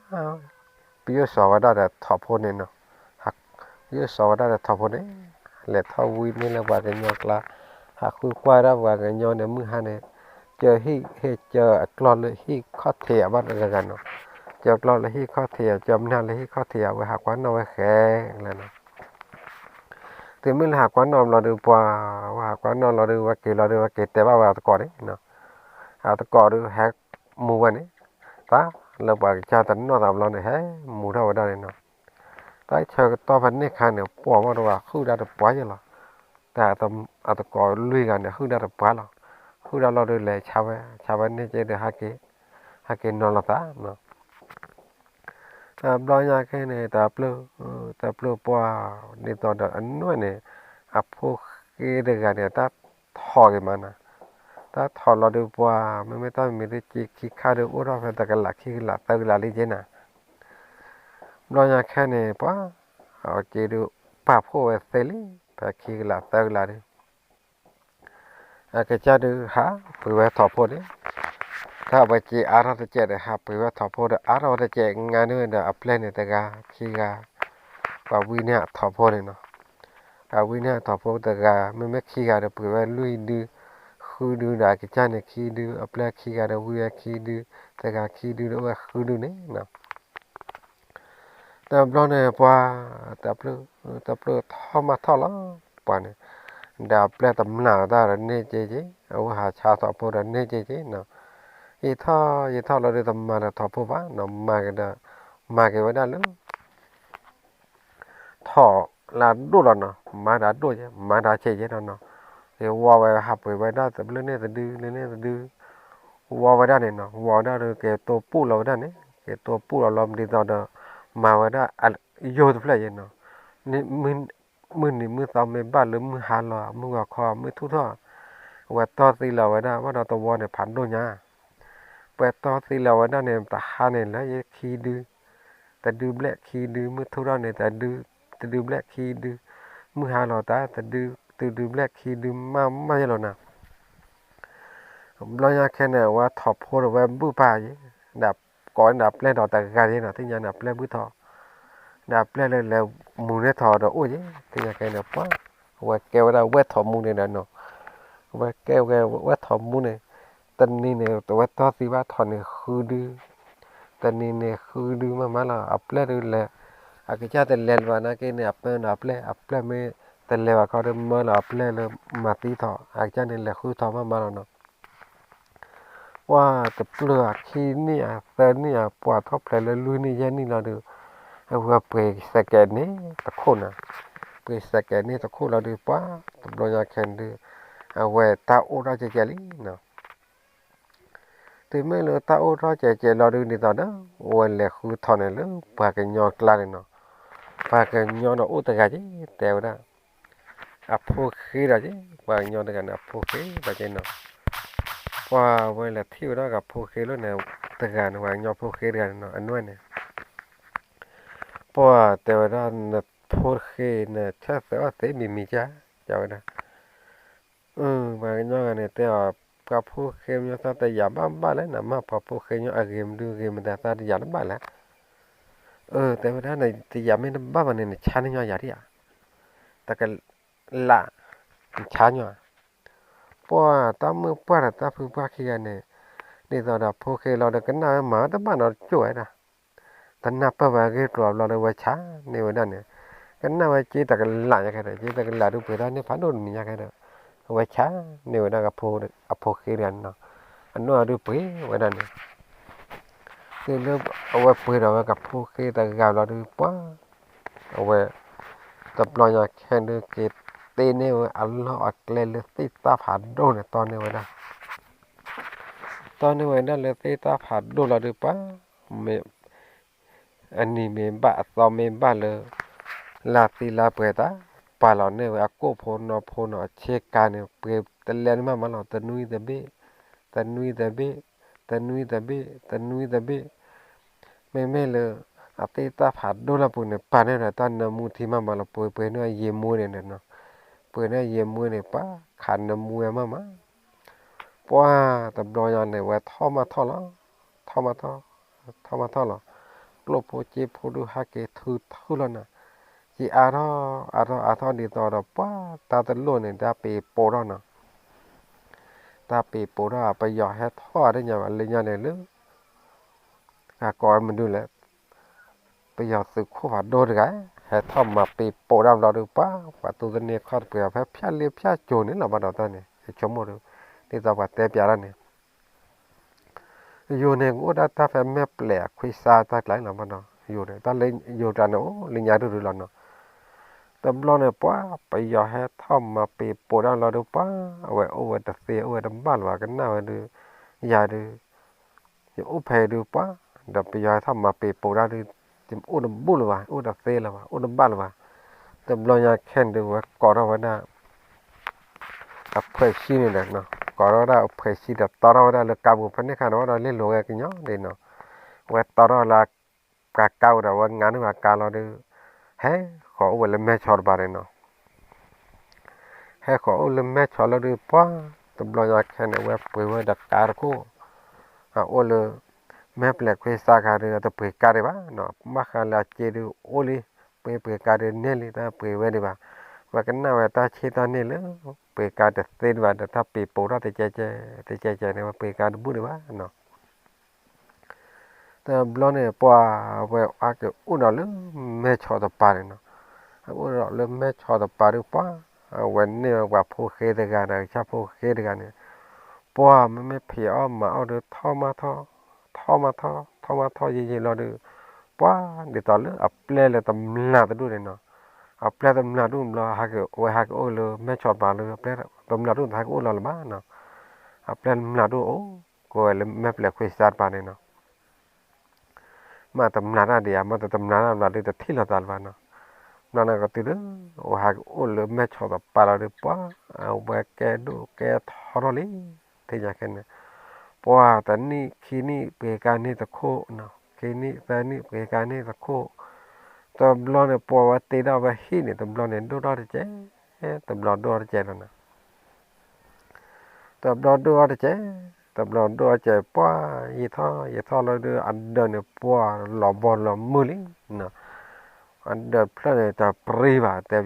ပယိၣ်စီၤဝဲဒၣ်ဒီးထိးဖိန့ၣ်နီၤ, ပယိၣ်စီၤဝဲဒၣ်ဒီးထိးဖိန့ၣ်, လဲၤထီၣ်ဝံန့ၢ်လၢပှၤကညီကျါ, ဟးဃုကွၢ်ဒၣ်ပှၤကညီန့ၣ် မုၢ်ဟါန့ၣ်, ကၢဟံၣ်ဟ့ၣ်ကၢအကျီၢ်လၢဟံၣ်ခီၣ်ထံးအဘၣ်တဂၤဂၤနီၤ, ကၢကျီၢ်လၢဟံၣ်ခီၣ်ထံးအ ကၢမနုၤလၢဟံၣ်ခီၣ်ထံးအဝဲဟးကွၢ်နီၣ်ဝဲဃဲလဲၣ်နီၤ. တုၤမ့ၢ်လၢဟးကွၢ်နီၣ်ဘျီဒီးပှၤ, ဝဲဟးကွၢ်နီၣ်လီၤဒီးဝဲက့ၤလီၤဒီးဝဲက့ၤတဲဘၣ်ဝဲအသကိးန့ၣ်, အသကိးဒီးဟဲမူဝဲန့ၣ်, တၢ်လၢပှၤကစၢ်တနီၣ်သးဘျီန့ၣ် ဟဲမူထီၣ်ဝဲဒၣ်န့ၣ်နီၤ. တၢ်ဆၢကတီၢ်ဖဲန့ၣ်ခါန့ၣ် ပှၤမ့ၢ်တဝဲဟုၣ်ဒၣ်တပှၢ်ယဲလီၤ. တၢ်အသကိးလွံၢ်ဂၤန့ၣ် ဟုၣ်ဒၣ်တပှၢ်လီၤ. ဟုၣ်ဒၣ်လီၤဒီးလဲၤဆါဝဲ, ဆါဝဲန့ၢ်က့ဒီး ဟဲက့ၤနီၤလီၤသး တဘျီညါခဲန့ၣ် တၢ်ပျုၢ်, တၢ်ပျုၢ်ပှၢ်, ဒ်သိးဒီးအနွဲၣ်န့ၣ်, အဖိဃ့တဂၤန့ၣ် တၢ်ထိးက့ၤမးနီၤ, တၢ်ထိးလီၤဒုးပှၢ်, မ့မ့ၢ်တၢ်မံၤမံၤဒုးက့ခံခါဒီး အိၣ်ထီၣ်ဖဲတကလးခံကလးသၢကလးလံက့နၤ, ဘျီညါခဲန့ၣ် ပှၤ, အက့ဒုးပာ်ဖှိၣ်ဝဲသ့လံ, ဖဲခံကလးသၢကလးဒီး အကစၢ်ဒုးဟးပှ့ၤဝဲထိးဖိန့ၣ်, တၢ်အဝဲက့အါထီၣ်တစဲးဒီး ဟးပှ့ၤဝဲထိးဖိဒီး အါထီၣ်ဝဲတစဲး ငါဒုးဒီးအပျဲၢ်န့ၣ် တဂၤ, ခံဂၤ, ပှၤဝံန့ၢ်အထိးဖိန့ၣ်နီၤ, အဝံန့ၢ်အထိးဖိတဂၤ, မ့မ့ၢ်ခံဂၤဒီး ပှ့ၤဝဲလွံၢ်ဒု, ဃုဒုဒီး အကစၢ်န့ၣ်ခံဒု, အပျဲၢ်ခံဂၤဒီး ဝံဝဲခံဒု, တဂၤခံဒုဒီး အိၣ်ဝဲဃုဒုန့ၣ်နီၤ. တဘျီန့ၣ်ပှၤ, တၢ်ပျုၢ်ထီၣ်မးထီၣ်လီၤ, ပှၤန့ၣ်, ဒီးအပျဲၢ်တမျၢ်တၢ်ဒီးန့ၢ်က့က့, အဝဲဟးဆါထိးဖိဒီးန့ၢ်က့က့နီၤ, ယံာ်ထီၣ်ယံာ်ထီၣ်လီၤဒီး တမၤဒီးထိးဖိဘၣ်နီၤ, မၤက့ၤဒီး, မၤက့ၤဝဲဒၣ်လၢ ထိးလၢအဒိၣ်လီၤနီၤ, မၤတၢ်ဒိၣ်က့, မၤတၢ်ဆံးက့ဒီးနီၤ, က့ၤဝီဝဲဟးပှ့ၤဝဲဒၣ်တဘျုးန့ၣ်တဒု လၢန့ၣ်တဒု, ဝီဝဲဒၣ်န့ၣ်နီၤ, ဝီဝဲဒၣ်ဒီး က့ၤတိပူၣ်လီၤဝဲဒၣ်န့ၣ်, က့ၤတိပူၣ်လီၤလီၤ ဒ်သိးဒီး မၤဝဲဒၣ်ယိာ်တဖျၢၣ်ယဲနီၤ, မုၢ်နံၤမုၢ်သီမ့ၢ်ဘၣ်လၢမုၢ်ဟါလီၤ မုၢ်ဂီၤခီ မုၢ်ထူၣ်ထီၣ်, အဝဲတီၢ်သံလီၤဝဲဒၣ် ဘၣ်ဒီးသဝီန့ၣ်ဖးဒိၣ်ညါ, ပှဲၤတီၢ်သံလီၤဝဲဒၣ်န့ၣ် တဟါန့ၣ်လၢယခံဒု, တဒုဘျဲၣ်ခံဒု, မုၢ်ထူၣ်ထီၣ်န့ၣ် တဒုဘျဲၣ်ခံဒု, မုၢ်ဟါလီၤတၢ် တဒုဘျဲၣ်ခံဒု မးမးယဲလီၤနီၤ. ဘျီညါခဲန့ၣ် အဝဲထိးဖိဒီးဝဲဘုၣ်ပာ်ယဲ, ဒီးကိးန့ၣ်ဒီးအပျဲၢ်ဒီးတဂၤယဲနီၤ, သ့ၣ်ညါန့ၣ်အပျဲၢ်ဘုၣ်ထိး, ဒီးအပျဲၢ်လၢလဲၤမူန့ၢ်ထိးဒီးအိၣ်ယဲ, သ့ၣ်ညါခဲန့ၣ် ပှၤ, အဝဲကဲဝဲဒၣ်ဝဲၢ်ထိးမူန့ၣ်ဒီးနီၤ, အဝဲကဲဝဲဝဲၢ်ထိးမူန့ၣ်, တနံၤန့ၣ် တဝဲတီၢ်သံဘၣ်ထိးန့ၣ်ဃုဒု, တနံၤန့ၣ်ဃုဒုမးမးလီၤ, အပျဲၢ်ဒုးလဲၤ, အကစၢ်တလဲၤလၢၤဘၣ်နာ်က့န့ၣ် အပၢဒီးအပျဲၢ်, အပျဲၢ်မ့ၢ်တလဲၤဘၣ်ခီဒီး မၢလီၤအပျဲၢ်လၢမၤသံထိး, အကစၢ်န့ၣ်လဲၤဃုထိးမးမးလီၤနီၤ. ပှၤတပျုၢ်အခံနံၣ်အသၢနံၣ်အပှၤထီၣ်ဖျဲးလၢလွံၢ်နံၣ်ယဲၢ်နံၣ်လီၤဒီး, အဝဲပှ့ၤစဲးကဲးန့ၣ်တခိၣ်နီၤ, ပှ့ၤစဲးကဲးန့ၣ်တခိၣ်လီၤဒီး ပှၤ, တဘျီညါခဲန့ၣ်ဒုး, အဝဲတၢ်အိၣ်ထီၣ်ကဲးကဲးလံနီၤ. တုၤမ့ၢ်လၢတၢ်အိၣ်ထီၣ်ကဲးကဲးလီၤဒုးဒ်သိးဒီး, အဝဲလဲၤဃုထိးန့ၣ်လၢပှၤကညီကျါန့ၣ်နီၤ, ပှၤကညီဒီးအိၣ်တဂၤက့ၤ တဲဝဲဒၣ်, အဖိဃ့ဒီးက့ၤ, ပှၤကညီတဂၤန့ၣ် အဖိဃ့ဒီးက့ၤနီၤ, ပှၤဝဲလဲၤထံၣ်ဝဲဒၣ်ကဖိဃ့လၢန့ၣ်တဂၤန့ၣ်, ပှၤကညီဖိဃ့တဂၤန့ၣ်နီၤ, အနွဲၣ်န့ၣ် ပှၤတဲဝဲဒၣ် နဖိဃ့န့ၣ် ဆၢသဲးအီၣ်သ့မံၤမံၤကၢ်, တဲဝဲဒၣ်, ပှၤကညီဂၤန့ၣ်တဲအီၤ, ပှၤဖိဃ့မညီသးတယာ်ဘၣ်ဘၣ်လဲၣ်, နမ့ၢ်ပှၤဖိဃ့ညီအဂ့ၤမနုၤဂ့ၤမတၤသးတယာ်လၢဘၣ်လဲၣ်, အၢ တဲဝဲဒၣ်န့ၣ် တယာ်မ့ၢ်တဘၣ်ဘၣ်န့ၣ် နဆါန့ၢ်ညီယၤဒံးဧါ, တကလး, နဆါညီဧါ, ပှၤတၢ်မုၢ်ပှၢ်ဒီးတၢ်ဖုပှၢ်ခံဂၤန့ၣ်, ဒ်သိးဒီးဖိဃ့လီၤဒီးကနၣ်ဝဲမၤဝဲတဘၣ်နီတကၠိၢ်ဝဲဒၣ် တနၢ်ပၢၢ်ဝဲအဂ့ၢ်ကျိၤအဘျီဒီး အဝဲဆါန့ၢ်ဝဲဒၣ်န့ၣ်, ကနၣ်ဝဲက့တကလးညါခဲဒီး က့တကလးဒုးပှ့ၤတၢ်န့ၢ်ဖးဒိၣ်တမံၤညါခဲဒီး, အဝဲဆါန့ၢ်ဝဲဒၣ်ကဖိ, အဖိဃ့တဂၤန့ၣ်နီၤ, အနီၢ်ဒုးပှ့ၤဝဲဒၣ်န့ၣ်, တုၤလၢအဝဲပှ့ၤဒီးဝဲကဖိဃ့တဂၤဘျီဒုးပှၤ, အဝဲ, တဘျီညါခဲဒုးက့ၤတ့န့ၢ်ဝဲအလီၢ်အကျဲလၢသ့ၣ်တၢ်ဖးဒိၣ်န့ၣ် တီန့ၢ်ဝဲဒၣ် တီန့ၢ်ဝဲဒၣ်လၢသ့ၣ်တၢ်ဖးဒိၣ်လီၤဒုးပှၤ, မ့ၢ်, အနံၤမ့ၢ်ဘၣ်အသီမ့ၢ်ဘၣ်လၢ, လၢသံလၢပှဲၤတၢ်, ပာ်လီၤန့ၢ်ဝဲအကိာ်ဖိနီၢ်ဖိနီၢ် အဆ့ကၤန့ၣ် ပှ့ၤတလဲန့ၣ်မးမးလီၤ တနွံတဘ့ၣ်, တနွံတဘ့ၣ်, တနွံတဘ့ၣ်, တနွံတဘ့ၣ်, မ့မ့ၢ်လၢ အသ့ၣ်တၢ်ဖးဒိၣ်လၢပူၤန့ၣ် ပာ်န့ၢ်ဒီးတၢ်နၢမူထံမးမးလီၤ ပှ့ၤပှ့ၤန့ၢ်အယံာ်မူန့ၣ်နီၤ, ပှ့ၤန့ၢ်ယံာ်မူန့ၣ် ပှၤခးနၢမူဝဲမးမး, ပှၤတဘျီညါန့ၣ် ဝဲထီၣ်မးထီၣ်လီၤ, ထီၣ်မးထီၣ်, ထီၣ်မးထီၣ်လီၤ, ကျိၣ်ဖိစ့ဖိဒုးဟဲက့ၤထုထုလီၤနီၤ, က့ၤအါထီၣ်အါထီၣ်အါထီၣ်ဒ်သိးဒီး ပှၤတၢ်တလိၣ်န့ၣ် တၢ်ပ့ၤပိာ်ထီၣ်နီၤ, တၢ်ပ့ၤပိာ်ထီၣ် ပယီၤဟဲထီၣ်အါထီၣ်ညါဘၣ်လၢညါန့ၣ်လၢ အကိးဝဲမနုၤလဲၣ်, ပယီၤသုးခိၣ်ဖးဒိၣ်တဂၤ ဟဲထီၣ်မၤပ့ၤပိာ်တၢ်ဘျီဒုး ပှၤ ပှၤသူသန့ၤခီၣ်တပှ့ၤအီၤ ဖဲဖၠၣ်လ့ဖၠၣ်ကၠိၤန့ၣ်လီၤဘၣ်ဒီးတၢ်န့ၣ် ယဆိကမိၣ်ဒုး ဒ်သိးပှၤတဲပၠးတၢ်န့ၣ် ယိၤန့ၣ် ကအိၣ်ဒၣ်တၢ်ဖဲမဲာ်ပျဲၤအခွံစါတၢ်ကျါန့ၣ်လီၤဘၣ်ဒီး ယိၤန့ၣ် တၢ်လၢယိၤကျါန့ၣ် အိၣ်လၢညါဒုဒုလီၤနီၤ, တဘျီန့ၣ် ပှၤ ပယီၤဟဲထီၣ်မၤပ့ၤပိာ်တၢ်လီၤဒုး ပှၤ အဝဲအိၣ်ဝဲတသ့ အိၣ်ဝဲတဘၣ်လၢၤဘၣ် ကနၣ်ဝဲဒုး ယၤဒုး ယအိၣ်ဖဲဒုးပှၤ ဒီးပယီၤဟဲထီၣ်မၤပ့ၤပိာ်တၢ်ဒုး ယအိၣ်တဘူၣ်လၢၤဘၣ် အိၣ်တသ့လၢၤဘၣ် အိၣ်တဘၣ်လၢၤဘၣ်, တဘျီညါခဲန့ၣ်ဒုး ဝဲကိးထီၣ်ဝဲဒၣ် အဖှဲးဆံန့ၣ်ဒီး ကိးထီၣ်ဝဲဒၣ်အဖှဲးဆံဒီးတီထီၣ်ဝဲဒၣ်လၢကါပူၤ ဖဲန့ၣ်ခါန့ၣ် ဝဲဒီးလ့လိာ်ဝဲကညီန့ၣ်နီၤ, ဝဲတီထီၣ်လၢ ပှၤကါအိၣ်ဒီး ဝဲငါန့ၢ်ပှၤကါလီၤဒုး ဟဲဃီၤအိၣ်ဝဲလၢမဲၢ်ဆီးတပၤန့ၣ်နီၤ, ဟဲဃီၤအိၣ်လၢမဲၢ်ဆီးလီၤဒုး ပှၤ တဘျီညါခဲန့ၣ် ဝဲပှ့ၤဝဲဒီးကါတခိၣ်, အအိၣ်လၢ မဲၢ်ပျဲၤခွံစါခါဒုး တပှ့ၤကါဒံးဘၣ်နီၤ, ဘၣ်ဃးလၢအစ့ဒုးအိၣ်လံ, ပှ့ၤပှ့ၤကါဒုးန့ၢ်လံ တၢ်ပှ့ၤဝဲဒံးဘၣ်, ဝဲကနၣ်ဝဲတၢ်ဆ့တၢ်န့ၢ်လၢ ပှ့ၤကါတသ့ဒံးဘၣ်ဒီး တၢ်ပ့ၤပိာ်ထီၣ်တကဲကဲ, တကဲကဲန့ၣ် ဝဲပှ့ၤကါတဘူၣ်ဒံးဘၣ်နီၤ တဘျီန့ၣ် ပှၤဝဲအါက့ၤအိၣ်ဒီးလၢမဲၢ်ဆီးတပၤန့ၣ်နီၤ, အအိၣ်ဒီးလၢမဲၢ်ဆီးတပၤဒုး ပှၤ အဝဲန့ၢ်ဝဲပှၤဖိဃ့တဂၤဒီး ကစၢ်ဖိဃ့တဂၤန့ၣ်, ပှၤမ့မ့ၢ်ဖံးအီၣ်မၤအီၣ်ဒုး ထီၣ်မးထီၣ်, ထီၣ်မးထီၣ်, ထီၣ်မးထီၣ်ယံာ်ယံာ်လီၤဒုး, ပှၤ ဒ်သိးလၢအပျဲၢ်လၢတမျးတဒူၣ်န့ၣ်နီၤ, အပျဲၢ်တမျးဒူၣ်ဘျီ ဟဲက့ၤဝဲဟဲက့ၤအိၣ်လၢမဲၢ်ဆီးတပၤလၢ အပျဲၢ်တမျးဒူၣ်တဟဲက့ၤအိၣ်လီၤလၢၤဘၣ်နီၤ, အပျဲၢ်တမျးဒူၣ်အိၣ် ကဝဲလၢမဲၢ်ပျဲၤခွံစါတပၤန့ၣ်နီၤ မ့ၢ်တမျးတၢ်ဒံးဧါ မ့ၢ်တမျးတၢ်ဘျီဒုး တထံၣ်လိာ်သးလၢၤဘၣ်နီၤ, ဘျီန့ၣ်ကတုၤဒုး အိၣ်ဟးက့ၤအိၣ်လၢမဲၢ်ဆီးတပၤလီၤဒုး ပှၤ အဝဲကဲဒိၣ်ကဲထီထီၣ်လံ, သ့ၣ်ညါခဲန့ၣ်, ပှၤတနံၣ်ခံနံၣ်ပှ့ၤကါန့ၢ်တခိၣ်, ခံနံၣ်သၢနံၣ်ပှ့ၤကါန့ၢ်တခိၣ်, တဘျီန့ၣ် ပှၤဝဲတ့ထီၣ်ဝဲဟံၣ်န့ၣ် တဘျီန့ၣ် ဒိၣ်ထီၣ်တကဲ, တဘျီဒိၣ်ထီၣ်တကဲလီၤနီၤ တဘျီဒိၣ်ထီၣ်တကဲ, တဘျီဒိၣ်ထီၣ်တကဲ ပှၤ ယံာ်ထီၣ်ယံာ်ထီၣ်လီၤဒုး အဒၢးန့ၣ် ပှၤလီၤဘီလီၤမုၢ်လံ, အဒၢးတဖျၢၣ်န့ၣ် တပြံဘၣ် တဲပၠး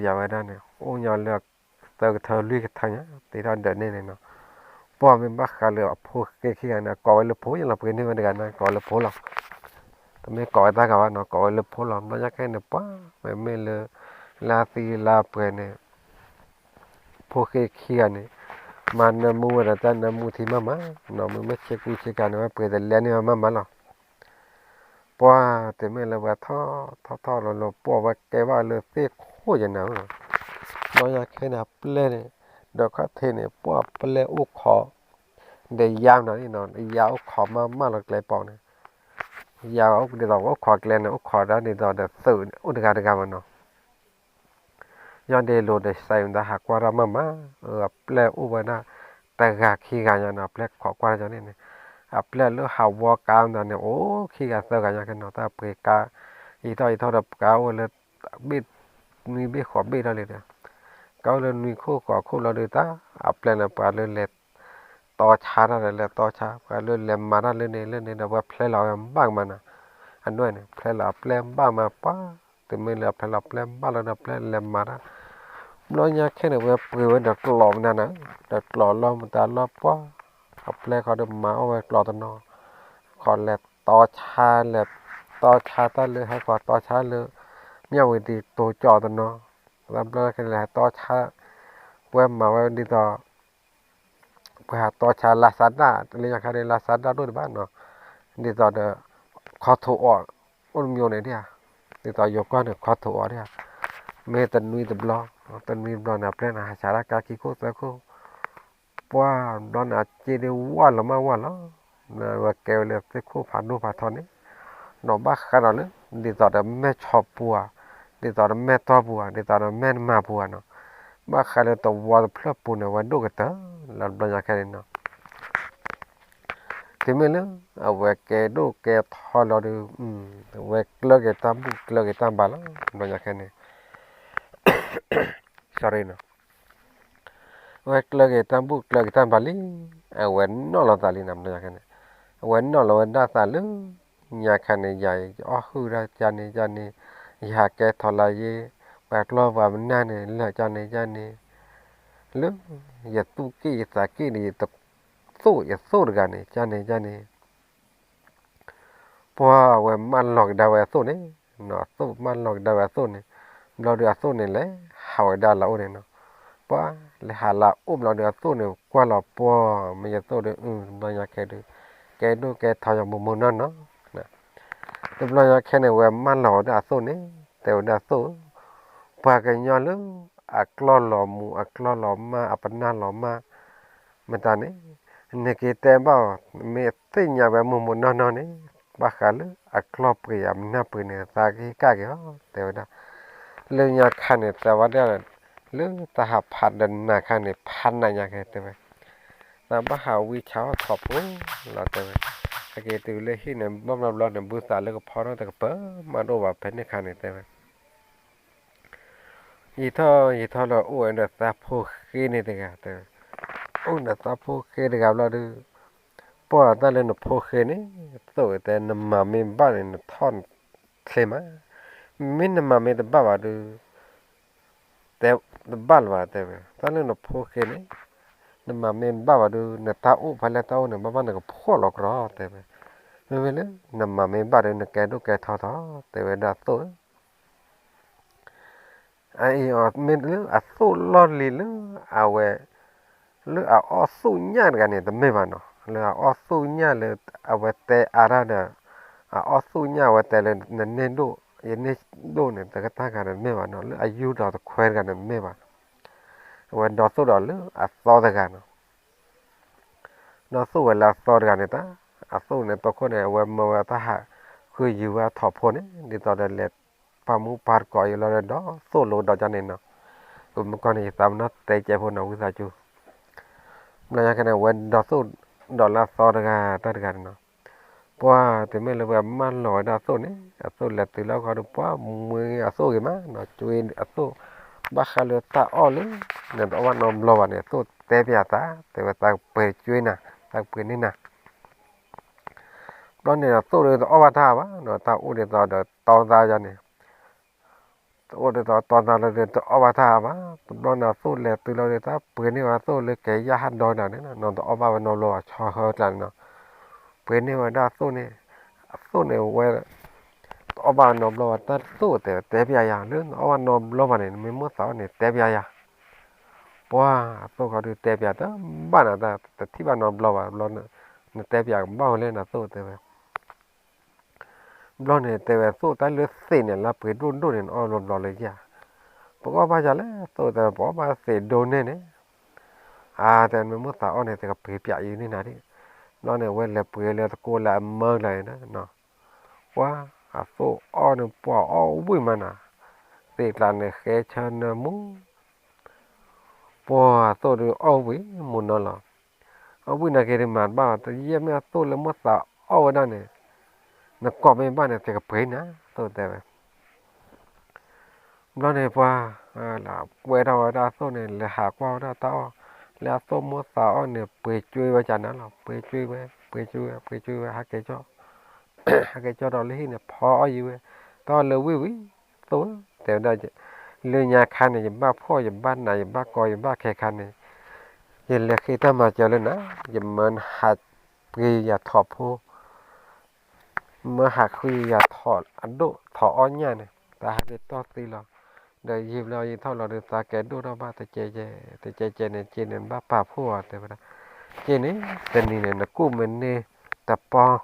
ဝဲဒၣ်န့ၣ် အိၣ်ညီလၢ သၢကထၢလွံၢ်ကထၢညါ တ့ထီၣ်ဒၢးန့ၣ်န့ၣ်နီၤ, ပှၤမ့ၢ်ဘၣ်ဃးလၢအဖိဃ့ခံဂၤန့ၣ် ကိးဝဲလၢဖိယလီၤ ပှ့ၤန့ၢ်ဝဲတဂၤန့ၣ် ကိးဝဲလၢဖိလီၤ, တမ့ၢ်ကိးဝဲတၢ်ဂၤဘၣ်နီၤ ကိးဝဲလၢဖိလီၤ, ဘျီညါခဲန့ၣ် ပှၤ မ့မ့ၢ်လၢ လၢအသံလၢအပှဲၤန့ၣ် ဖိဃ့ခံဂၤန့ၣ် မၤနၢမူဝဲဒီးတၢ်နၢမူထံမးမးနီၤ, မ့မ့ၢ်ဆ့ကူဆ့ကၤန့ၣ် ဝဲပှ့ၤတလဲန့ၢ်ဝဲမးမးလီၤ, ပှၤတမ့ၢ်လၢပှၤထီၣ်ထီၣ်ထီၣ်လီၤလီၤ ပှၤဝဲကဲဘၣ်လၢသ့ၣ်ခိၣ်ယဲၢ်နၤဧၢ, ဘျီညါခဲန့ၣ် အပျဲၢ်န့ၣ် ဒီးခီၣ်ထံးန့ၣ် ပှၤပျဲၢ်အိၣ်ခိး ဒီးယါမနုၤန့ၣ်နီၤ ယါအိၣ်ခိးမးမးလီၤကျဲပီၤန့ၣ် ယါအိၣ်ဒ်သိးအိၣ်ခိးကျဲန့ၣ် အိၣ်ခိးဒၣ်ဒ်သိးဒီးသုးအိၣ်တဂၤတဂၤမးနီၤ ယီၢ်ဒ့လိာ်ဒီးစဲးမတၤဟးကွၢ်တၢ်မးမး, အပျဲၢ်အိၣ်ဝဲဒၣ် တဂၤခံဂၤညါန့ၣ် အပျဲၢ်ခိးကွၢ်တၢ်န့ၣ်န့ၣ်, အပျဲၢ်လၢဟးဝီကါမတၤန့ၣ် အိၣ်ခံဂၤသၢဂၤညါက့ၤနီၤ တၢ်ပှ့ၤကါ ယံာ်ထီၣ်ယံာ်ထီၣ်ဒီးကါအိၣ်ဝဲလၢ ဘ့ၣ်နွံဘ့ၣ်ဃိးဘ့ၣ်ထီၣ်လံဒီး ကါအိၣ်လၢနွံခိၣ်ဃိးခိၣ်လီၤဒုးတၢ် အပျဲၢ်န့ၣ် ပှၤလၢလဲၤတီဆါတၢ်ဒီးလဲၤတီဆါ ပှၤလၢလဲၤမၤတၢ်လၢန့ၣ်လၢန့ၣ်ဒီး ပှၤဖျဲလီၤဝဲဘၣ်ကမၤနၤ, အဒိၣ်န့ၣ် ဖျဲလီၤအပျဲၢ်ဘၣ်မးပှၤ, တမ့ၢ်လၢအဖျဲလီၤအပျဲၢ်ဘၣ်လီၤဒီး ပျဲၢ်လဲၤမၤတၢ်, ဘျီညါခဲန့ၣ် ဝဲပှ့ၤဝဲဒီးကျိးမတၤနၤ, ဒီးကျိးလီၤမတၤလီၤပှၤ, အပျဲၢ်ဃီဒီးမၤအီၣ်ဝဲကျိးတနီၤ, ခီလဲၤတီဆါလဲၤတီဆါတၢ်လၢ ဟဲဃီၤတီဆါလၢ မၠၣ်ဝံၤဒံးတိၤကၠီတနီၤ, ဘျီညါခဲန့ၣ်လဲၤတီဆါ, ပှၤမၤဝဲဒ်သိး ပှၤဟးတီဆါလါစါဒၣ် တလၢညါခါဒ်လါစါဒၣ်ဒိၣ်ဒံးဘၣ်နီၤ, ဒ်သိးဒီး ခီထိးအီး အိၣ်တမံၤန့ၣ်ဒ်ဧါ, ဒ်သိးယိၤကီၢ်န့ၣ် ခီထိးအီးဒ်ဧါ, မ့ၢ်တနွံတဘျီ, တနွံတဘျီန့ၣ် အပျဲၢ်န့ၣ် ဟးဆါတၢ်ကါခံခိၣ်သၢခိၣ်, ပှၤဘျီန့ၣ် အစ့ဒ်ဝၢ်လီၤမးဝၢ်လီၤ, ဝဲကဲဝဲလၢသ့ၣ်ခိၣ်ဖးဒိၣ်ဖးထီန့ၣ်, နီၤဘၣ်ဃးဒီးလၢ ဒ်သိးဒီးမဲၢ်ဆီးပူၤဧါ, ဒ်သိးဒီးမဲၢ်တီပူၤဧါ, ဒ်သိးဒီးမဲၢ်နမၤပူၤဧါနီၤ, ဘၣ်ဃးလၢတဝီတဖျၢၣ်ပူၤန့ၣ် ဝဲဒိၣ်ကတၢၢ်လီၤ တဘျီညါခဲန့ၣ်နီၤ တုၤမ့ၢ်လၢ အဝဲကဲဒိၣ်ကဲထီလီၤဒီး ဝဲကျၢက့ၤတၢ်ဘူၣ်ကျၢက့ၤတၢ်ဘါလီၤ ဘျီညါခဲန့ၣ် sorry နီၤ အဝဲကျၢက့ၤတၢ်ဘူၣ်ကျၢက့ၤတၢ်ဘါလံ, အဝဲနီၣ်လီၤသးလံနီၤ ဘျီညါခဲန့ၣ်, အဝဲနီၣ်လီၤဝဲဒၣ်သးလၢ ညါခါန့ၣ် ယၤအီၣ်ဟုၣ်ဒၣ်ကန့ၣ်ကန့ၣ်, ယဟးကဲထီၣ်လၢယ့, ပှၤကျီၢ်ပှၤမနၢ်န့ၣ် လၢကန့ၣ်ကန့ၣ်, လၢ ယသူၣ်က့ၣ်ယသးက့ၣ်န့ၣ် ယတသိၣ်ယသိၣ်တဂၤန့ၣ် ကန့ၣ်ကန့ၣ် ပှၤဝဲမၢလီၤကဒါဝဲအသိၣ်န့ၣ်, အသိၣ်မၢလီၤကဒါဝဲအသိၣ်န့ၣ်, ဘျီဒုးအသိၣ်န့ၣ်လဲၤဟးဝဲဒၣ်လၢအအိၣ်န့ၣ်နီၤ, ပှၤလဲၤဟးလၢအအိၣ်ဘျီဒုးအသိၣ်န့ၣ် ကွၢ်လီၤပှီၢ်မ့ၢ်ယသိၣ်ဒီး တဘျီညါခဲဒုး ကဲဒိၣ်ကဲထီယီၤမိၢ်မိၢ်နီၢ်နီၢ်, တဘျီညါခဲန့ၣ် ဝဲမၢလီၤဝဲဒၣ်အသိၣ်န့ၣ် တဲဝဲဒၣ်သိၣ်ဧၢ, ပှၤကညီလၢ အကျီၢ်လီၤမူ အကျီၢ်လီၤမၢ် အပနၢ်လီၤမၢ် မတၤန့ၣ်, နက့ၤတဲဘၣ်အီၤ, မ့ၢ်သ့ၣ်ညါဝဲမိၢ်မိၢ်နီၢ်နီၢ်န့ၣ်, ဘၣ်ဃးလၢအကျီၢ်ပှ့ၤအမနၢ်ပှ့ၤန့ၣ် သးကဟ့ၣ်ကဒါက့ၤအီၤ တဲဝဲဒၣ်, လၢညါခါန့ၣ် တဲဝဲဒၣ်, လၢတၢ်ဟးဖးဒိၣ်နၤခါန့ၣ် ဖးနးညါခဲတဲဝဲ, သးဘၣ်ဟးဝံဆါအီၣ်ထီၣ်ဖိလီၤတဲဝဲ, ဟဲက့ၤတုၤလၢဟံၣ်န့ၣ် ဘၣ်ဘျီဘျီန့ၣ် ဘုသးလၢကဖီထီၣ်တကပၤ မးဒိၣ်ဘၣ်ဖဲန့ၣ်ခါန့ၣ်တဲဝဲ ယံာ်ထီၣ်ယံာ်ထီၣ်လၢအိၣ်ဝဲဒီးသးဖိဃ့န့ၣ်တဂၤတဲဝဲ, အိၣ်ဒီးသးဖိဃ့တဂၤဘျီဒုး, ပှၤတၢ်လၢနဖိဃ့န့ၣ်, သိၣ်ဝဲတဲ နမၤမ့ၢ်ဘၣ်န့ၣ် နထီၣ်ချ့မး, မ့ၢ်နမၤမ့ၢ်တဘၣ်ဘၣ်ဒုး, တဲတဘၣ်လၢၤဘၣ်တဲဝဲ, တၢ်လၢနဖိဃ့န့ၣ်, နမၤမ့ၢ်ဘၣ်ဘၣ်ဒုး နတၢ်အိၣ်ဖဲလဲၣ်တၢ်အိၣ်န့ၣ် ဘၣ်ဘၣ်နကဖှီၣ်လီၤကြီတဲဝဲ, မ့မ့ၢ်လၢ နမၤမ့ၢ်ဘၣ်ဒုး နကဲဒိၣ်ကဲထီထီၣ် တဲဝဲဒၣ်သိၣ်ဧၢ အအံၤအီၤမ့ၢ်လၢအသိၣ်လီၢ်လံၤလၢအဝဲ, လၢအအီၣ်သူၣ်ညၣ်တဂၤန့ၣ် တမ့ၢ်ဘၣ်နီၤ, လၢအအီၣ်သူၣ်ညၣ်လၢအဝဲတဲအါတၢ်ဒီး, အအီၣ်သူၣ်ညၣ်အဝဲတဲလၢနန့ၢ်ဒိၣ်, ယန့ၢ်ဒိၣ်န့ၣ် တကတၢၢ်တဂၤန့ၣ်တမ့ၢ်ဘၣ်နီၤ, လၢအယူၢ်ဒီးတခွဲတဂၤန့ၣ်တမ့ၢ်ဘၣ်, အဝဲဒီသိၣ်ဒီးလၢအသီတဂၤနီၤ ဒီသိၣ်ဝဲလၢအသီတဂၤန့ၣ်တၢ်, အသိၣ်န့ၣ်တီခိၣ်န့ၣ် အဝဲမၢဝဲတၢ်ဟးဃုယုၤဝဲအထီၣ်ဖိန့ၣ် ဒ်သိးဒီးလဲၤပာ်မူပာ်တကိးအံၤလီၤဒီး ဒီသိၣ်လိဒီးကန့ၣ်နီၤ, ပမ့ၢ်ကွၢ်န့ၣ် ယသးပ့ၤနီၣ်တဲကဲဖိနီၤ ဝံသးစူၤ, ဘျီညါခဲန့ၣ် အဝဲဒီသိၣ်ဒီးလၢအသီတဂၤတၢ်တဂၤန့ၣ်နီၤ, ပှၤတမ့ၢ်လၢပှၤမၢလီၤဝဲဒၣ်အသိၣ်န့ၣ် အသိၣ်လဲၤတုၤလၢအဂီၢ်ဒီး ပှၤမွ့အသိၣ်ဂ့ၤမးနီၤ, ကွ့အသိၣ်, ဘၣ်ဃးလၢတၢ်အီၣ်လၢ နတအီၣ်ဘၣ်နီတဘျီဘၣ်န့ၣ် အသိၣ်တဲပျးသး တဲဝဲသးကပှ့ၤကွ့နၤ, သးကပှ့ၤန့ၢ်နၤ ဘျီန့ၣ်အသိၣ်ဒီးတအီၣ်ဘၣ်တၢ်ဘၣ်နီၤ, တၢ်အိၣ်ဒ်သိးဒီးတီသးယၤန့ၣ်, တအိၣ်ဒ်သိးတီသးလၢဒီးတအီၣ်ဘၣ်တၢ်ဘၣ်, တဘျီန့ၣ်အသိၣ်လဲၤတုၤလီၤဒီး တၢ်ပှ့ၤန့ၢ်ဝဲအသိၣ်လၢကဲယၢ်ဟးဒီနၤန့ၣ်နီၤ, တအီၣ်ဘၣ်ဝဲနီတဘျီဘၣ် ဆီဟၢကျါန့ၣ်နီၤ, ပှ့ၤန့ၢ်ဝဲဒၣ်အသိၣ်န့ၣ်, အသိၣ်န့ၣ်ဝဲ တအီၣ်ဘၣ်နီတဘျီဘၣ် တၢ်သိၣ်တဲ တဲပျးယၤ လၢနအီၣ်ဘၣ်နီတဘျီဘၣ်န့ၣ် နမ့ၢ်မိၣ်သးအီၣ်န့ၣ် တဲပျးယၤ, ပှၤအသိၣ်ခီဒုးတဲပျးတဘၣ်နၤတၢ် တထံၣ်ဘၣ်နီတဘျီဘၣ် ဘျီ နတဲပျးကဘၣ်ဝဲလၢနသိၣ်တဲဝဲ ဘျီန့ၣ်တဲဝဲသိၣ် တၢ်လၢသ့ၣ်န့ၣ် လၢပှ့ၤဒိၣ်ဒိၣ်န့ၣ် နအီၣ်ဘျီဘျီလၢယၤ, ပကအီၣ်ဘၣ်ယၤလဲၣ် သိၣ်တဲ ပအီၣ်ဘၣ်သ့ၣ်ဒိၣ်န့ၢ်န့ၣ်, အါ တဲမ့ၢ်မိၣ်သးအီၣ်န့ၣ် တကပှ့ၤပျးအံၤန့ၢ်နၤဒၣ်, ဘျီန့ၣ် ဝဲလဲၤပှ့ၤလၢတကိးလၢအမၢကျါန့ၣ်, ပှၤအသိၣ်အီၣ်န့ၣ် ပှၤအီၣ်ဝံၣ်မးနၤ, သ့ၣ်ကျါန့ၣ်ဃဲဆၢနၢမူ ပှၤအသိၣ်ဒုးအီၣ်ဝံၣ်မူနီၤလီၤ, အီၣ်ဝံၣ်နာ်က့ၤဒုးမၤတဘၣ်ဘၣ် တယဲၢ်မ့ၢ်အသိၣ်လၢမိၣ်သးအီၣ်ဝဲဒၣ်န့ၣ်, နကိးမ့ၢ်ဘၣ်န့ၣ် တကပှ့ၤနၤ သိၣ်တဲဝဲ ဘျီန့ၣ်ပှၤ ကွဲထီၣ်ဝဲဒၣ်အသိၣ်န့ၣ် လဲၤဟးကွၢ်ဝဲဒၣ်တၢ်အီၣ်, လၢအသိၣ်မိၣ်သးအီၣ်န့ၣ် ပှ့ၤကွ့ဝဲကနၤလီၤ, ပှ့ၤကွ့ဝဲ ပှ့ၤကွ့ဝဲ ပှ့ၤကွ့ဝဲ ဟဲက့ၤကၠီၣ်, ဟဲက့ၤကၠီၣ်ဒီးလၢဟံၣ်န့ၣ် ဖီအီၣ်ယံၤဝဲ, တၢ်အီၣ်လၢဝံၣ်ဝံၤ, သိၣ်ဧၢ တဲဝဲဒၣ်, လၢညါခါန့ၣ် ယဘၣ်ဖှီၣ် ယဘၣ်နး ယဘၣ်ကီ ယဘၣ်ခဲခါန့ၣ်, ယလဲၤဃ့တၢ်မၤစၢၤလၢနၤ, ယမၢနဟးပှ့ၤယၤထီၣ်ဖိ မၢဟးဃုယၤထီၣ်အဒိၣ်ထီၣ်အီၣ်ညၣ်န့ၣ် တၢ်ဟးက့ၤတီၢ်သံလီၤ, ဒီးယံာ်ဘျီယံာ်ထီၣ်လီၤဒီး သးကဲဒိၣ်ထီၣ်ဘၣ်တကဲကဲ, တကဲကဲန့ၣ် က့န့ၣ် နဘၣ်ပာ်ဖှိၣ်အီၤ တဲဝဲဒၣ်, က့န့ၣ် တနံၤန့ၣ် နကူၣ်မ့ၢ်န့ၢ်တပီၢ်,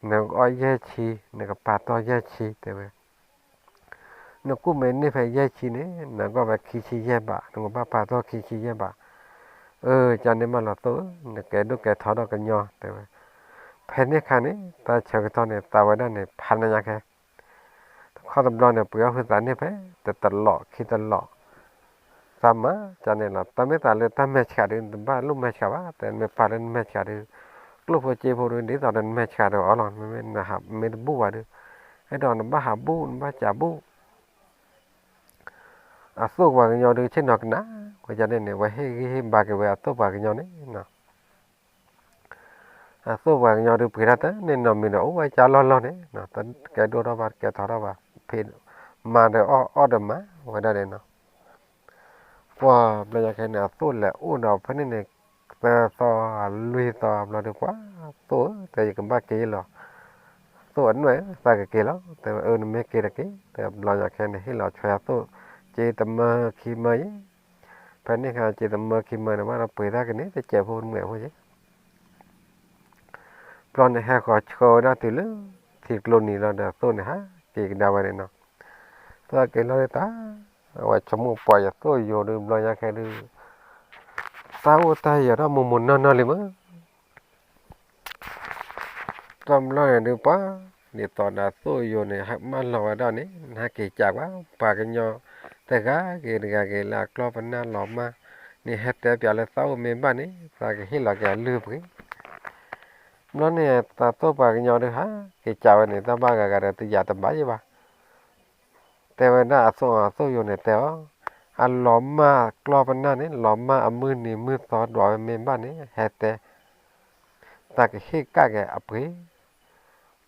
နကအီၣ်ယဲၢ်ဆံ, နကပာ်တီၢ်ယဲၢ်ဆံ တဲဝဲ နကူၣ်မ့ၢ်န့ၢ်ဖဲယဲၢ်ဆံန့ၣ် နကအီၣ်ဝဲခံဆံယဲၢ်ဘး, နကဘၣ်ပာ်တီၢ်ခံဆံယဲၢ်ဘး, အၢ ကန့ၣ်မးလီၤသိၣ်ဧၢ, နကဲဒိၣ်ကဲထီဒီးကညီ တဲဝဲ, ဖဲန့ၣ်ခါန့ၣ် တၢ်ဆၢကတီၢ်န့ၣ် သးဝဲဒၣ်န့ၣ် ဖးနညါခဲ တခီတဘျီန့ၣ် ပှ့ၤအီၣ်ဟုသးန့ၢ်ဖဲ တတလီၢ်ခံတလီၢ်, သးမၤကန့ၣ်လီၤ, တၢ်မ့ၢ်သးလၢတၢ်မဲာ်ဆှးဒုး နတဘၣ်လိၣ်မဲာ်ဆှးဘၣ်, တဲမ့ၢ်ပာ်လၢနမဲာ်ဆှးဒုး, ကျိၣ်ဖိစ့ဖိဒုး ဒ်သိးဒီးနမဲာ်ဆှးဒီးအီၤလီၤ. မ့မ့ၢ်နဟးမ့ၢ်တဘူၣ်ဘၣ်ဒီး, အဲၣ်ဒိးနဘၣ်ဟးဘူၣ် နဘၣ်စးဘူၣ်. အသိၣ်ပှၤကညီဒုး ဆ့ၣ်နီၤကနၣ်ဝဲဒၣ်န့ၣ်န့ၣ် ဝဲဟ့ၣ်ဂံၢ်ဟ့ၣ်ဘါက့ၤဝဲအသိၣ်ပှၤကညီန့ၣ်နီၤ. အသိၣ်ပှၤကညီဒုး ပှ့ၤတၢ်တန့ၢ်နီတမံၤဒီး အိၣ်ဝဲကၢလီၢ်လီၢ်န့ၣ်နီၤ, တကဲဒိၣ်ထီၣ်ဘၣ် တကဲထီၣ်ထီၣ်ဘၣ်, ဖံးမၤဒီးအီၣ် အီၣ်ဒီးမၤဝဲဒၣ်န့ၣ်နီၤ. ပှၢ်ဘျီညါခဲန့ၣ် အသိၣ်လဲၤအိၣ်ဒီးဖဲန့ၣ်န့ၣ် သၢသီ လွံၢ်သီဘျီဒီး ပှၢ်သိၣ်ဧၢ တဲယကဘၣ်က့ၤလီၤ. သိၣ်အနွဲၣ်ဧၢ သးကက့ၤလီၤ တဲဝဲ. အၢ နမ့ၢ်က့ၤတက့ၢ် တဲဘျီညါခဲန့ၣ် ဟ့ၣ်လီၤဆွဲအသိၣ် က့ၤတမၢခံမၢယဲၢ်, ဖဲန့ၣ်ခါက့ၤတမၢခံမၢန့ၣ် ဘၣ်ဒီးပှ့ၤတၢ်ကန့ၣ် တစဲးဖိနွဲၣ်ဖိယဲၢ်. ဘျီန့ၣ် ဟဲဃီၤဆှၢဝဲဒၣ်တုၤလၢ ထံကျိနံၤလီၤဒီး သိၣ်န့ၣ် ဟးက့ၤကဒါဝဲန့ၣ်နီၤ. သးက့ၤလီၤဒုးတၢ် အဝဲဆိကမိၣ်ပှၤယသိၣ်ယိၤဒုး ဘျီညါခဲဒုး တၢ်အိၣ်တၢ်ယၢၤထီၣ်မိၢ်မိၢ်နီၢ်နီၢ်လံမ့ၢ် တဘျီန့ၣ်ဒုး ပှၤဒ်သိးဒီးသိၣ်ယိၤန့ၣ် မၢလီၤဝဲဒၣ်န့ၣ် နဟဲက့ၤကးကွၢ် ပှၤကညီတဂၤဂ့ၤတဂၤဂ့ၤ လၢအကျီၢ်ပနၢ်လီၤမၢ်န့ၣ် ဟဲတဲပၠးလၢသးအိၣ်မ့ၢ်ဘၣ်န့ၣ် သးကဟ့ၣ်လီၤက့ၤအလုၢ်အပှ့ၤ. ဘျီန့ၣ် တၢ်သိၣ်ပှၤကညီဒုး ဟးက့ၤကးဝဲန့ၣ် တၢ်ဘၣ်ဂၤဂၤဒီးတယာ်တဘၣ်ယဲၢ်ဘၣ် တဲဝဲဒၣ်အသိၣ် အသိၣ်ယိၤန့ၣ်တဲအီၤ, အလီၤမၢ်ကျီၢ်ပနၢ်န့ၣ် လီၤမၢ်အမုၢ်နံၤမုၢ်သီဒွးဝဲမ့ၢ်ဘၣ်န့ၣ် ဟဲတဲ, သးကဟ့ၣ်ကဒါက့ၤအပှ့ၤ.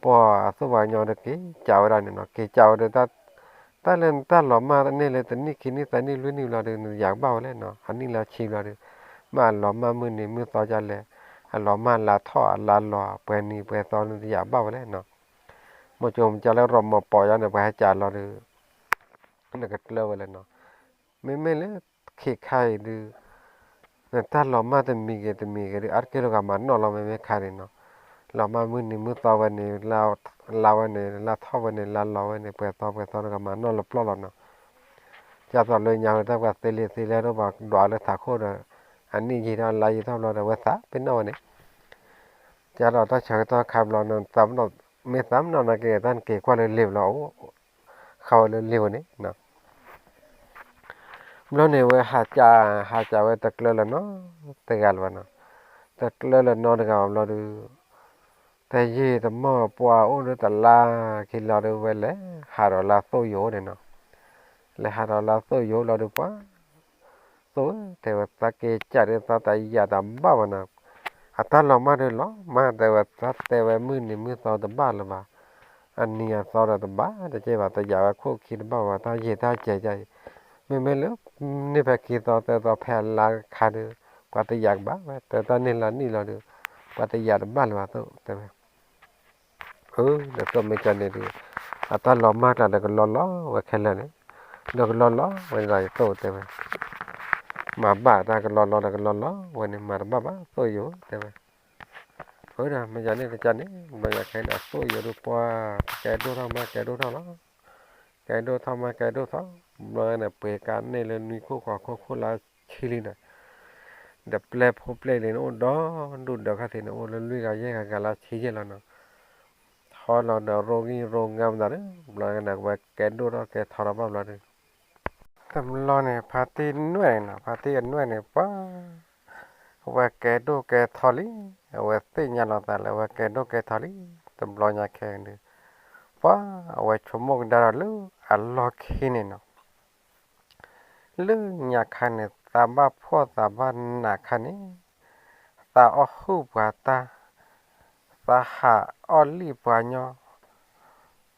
ပှၤအသိၣ်ပှၤကညီဒီးက့ၤကးဝဲဒၣ်န့ၣ်နီၤ, က့ၤကးဝဲဒီး တၢ်လၢနတၢ်လီၤမၢ်တန့ၢ်လၢတနံၣ်ခံနံၣ်သၢနံၣ်လွံၢ်နံၣ်လီၤဒီး နတယာ်ကဘၣ်ဝဲလဲၣ်နီၤ, အနံၣ်လၢဆံဘျီဒီး မ့ၢ်အလီၤမၢ်မုၢ်နံၤမုၢ်သီဒ်လဲၣ်, အလီၤမၢ်လါထီၣ်အလါလီၤ ပှဲၤနံၤပှဲၤသီ နတယာ်ကဘၣ်ဝဲလဲၣ်နီၤ. မိၢ်ကၠိမ့ၢ်ကၠီလၢရီမီၤပိာ်ယါန့ၣ် ပှၤဟဲကးလီၤဒီး နကကျၢၤဝဲလဲၣ်နီၤ. မ့မ့ၢ်လၢခ့ခါအံၤဒုး နတၢ်လီၤမၢ်တမံၤဂ့ၤတမံၤဂ့ၤဒုး အါတက့ၢ်လီၤဂၤမၤနီၣ်လီၤ မ့မ့ၢ်ခါန့ၣ်နီၤ, လီၤမၢ်မုၢ်နံၤမုၢ်သီဝဲန့ၣ် လါဝဲန့ၣ် လါထီၣ်ဝဲန့ၣ် လါလီၤဝဲန့ၣ် ပှဲၤသီပှဲၤသီလီၤဂၤမၤနီၣ်လီၤပျီလီၤနီၤ. ကၢ်သိးလၢညါဝဲတၢ်ပှၤသ့လံာ်သ့လဲၢ်ဒိၣ်ဘၣ်ဒွးလၢထးခိၣ်ဒီး အနံၣ်ယံာ်ထီၣ်လါယံာ်ထီၣ်ဘျီဒီး အဝဲသးပ့ၤနီၣ်ဝဲန့ၣ် ကၢ်ဒီးတၢ်ဆၢကတီၢ်ခါဘျီန့ၣ် မ့ၢ်သးမနီၣ်နာ်က့ၤ တၢ်နက့ၤကွၢ်လၢလံာ်ဘျီ အိၣ်ဃာ်ဝဲလၢလံာ်ဝဲန့ၣ် ဘျီန့ၣ်ဝဲဟးကး ဟးကးဝဲတကျၢၤလၢၤနီတဂၤလၢၤဘၣ်နီၤ, တကျၢၤလၢၤနီတဂၤဘၣ်ဘျီဒီး တယံာ်တမီၢ်ပှၤအိၣ်ဒီးတလါခံလီၤဒီး ဝဲလဲၤဟးဒီးလၢသိၣ်ယိၤန့ၣ်နီၤ, လဲၤဟးဒီးလၢသိၣ်ယိၤလီၤဒီးပှၤ သိၣ်ဧၢ တဲဝဲ သးက့ၤကးဒီးသးတယာ်တဘၣ်ဘၣ်နီၤ, အတၢ်လီၤမၢ်ဒီးလီၤမၢ် တဲဝဲ သးတဲဝဲမုၢ်နံၤမုၢ်သီတဘၣ်လၢၤဘၣ်, အနံၤအသီဒီးတဘၣ်တကဲဘၣ် တယာ်ဝဲခိၣ်ခံတဘၣ်ဘၣ် တၢ်ယံာ်တၢ်ကဲယါအံၤ, မ့မ့ၢ်လၢ န့ၢ်ဖဲခံသီသၢသီဖဲအလါခါဒီး ပှၤတယာ်ကဘၣ်ဝဲ တဲတၢ်န့ၢ်လါနံၣ်လီၤဒီး ပှၤတယာ်တဘၣ်လၢၤဘၣ်သိၣ် တဲဝဲ အၢ ဒီးသိၣ်မ့ၢ်ကန့ၣ်ဒီး အတၢ်လီၤမၢ်ကျါဒီးကလီလီၤဝဲခဲလၢာ်န့ၣ်, ဒီးကလီလီၤဝဲဒၣ်ယသိၣ်တဲဝဲ, မၤဘၣ်တၢ်ကလီလီၤဒီးကလီလီၤဝဲန့ၣ် မၤတဘၣ်ဘၣ်သိၣ်ယိၤတဲဝဲ, အၢ ဒီးမ့ၢ်ယၤန့ၣ်တကန့ၣ် ဘျီယၤခဲအံၤဒီးသိၣ်ယိၤဒုးပှၤ ကဲဒိၣ်ထီၣ်မးကဲဒိၣ်ထီၣ်လီၤ, ကဲဒိၣ်ထီၣ်မးကဲဒိၣ်ထီၣ်, ဘျီန့ၣ်ပှ့ၤကးန့ၢ်လၢနွံခိၣ်ဃိးခိၣ်ခိၣ်လါဆံလံဒီး ဒီးပျဲၢ်ဖိပျဲၢ်လံၤန့ၣ် အိၣ်ဒီဒူၣ်ဒီးခါသ့ၣ်န့ၣ် အိၣ်လၢလွံၢ်ဂၤယဲၢ်ဂၤဂၤလါဆံယဲၢ်လီၤနီၤ, ထီလီၤဒီးရိဂံၢ်ရိငါမတၤဒီး ဘျီန့ၣ်ဝဲကဲဒိၣ်ထီၣ်ကဲထီထီၣ်ဘၣ်ဘျီဒီး တဘျီန့ၣ် ဖါတံၢ်နွဲၣ်န့ၣ်နီၤ ဖါတံၢ်အနွဲၣ်န့ၣ် ပှၤ အဝဲကဲဒိၣ်ကဲထီလံ, အဝဲသ့ၣ်ညါလီၤသးလၢအဝဲကဲဒိၣ်ကဲထီလံ, တဘျီညါခဲအံၤဒီး ပှၤ အဝဲဆိကမိၣ်ကဒါဒီးလၢအလီၢ်ခံန့ၣ်နီၤ လၢညါခါန့ၣ် သးဘၣ်ဖှီၣ်သးဘၣ်နးခါန့ၣ် သးအီၣ်ဟုၣ်ပှၤတၢ်, သးဟးအီၣ်လံၣ်ပှၤညီ,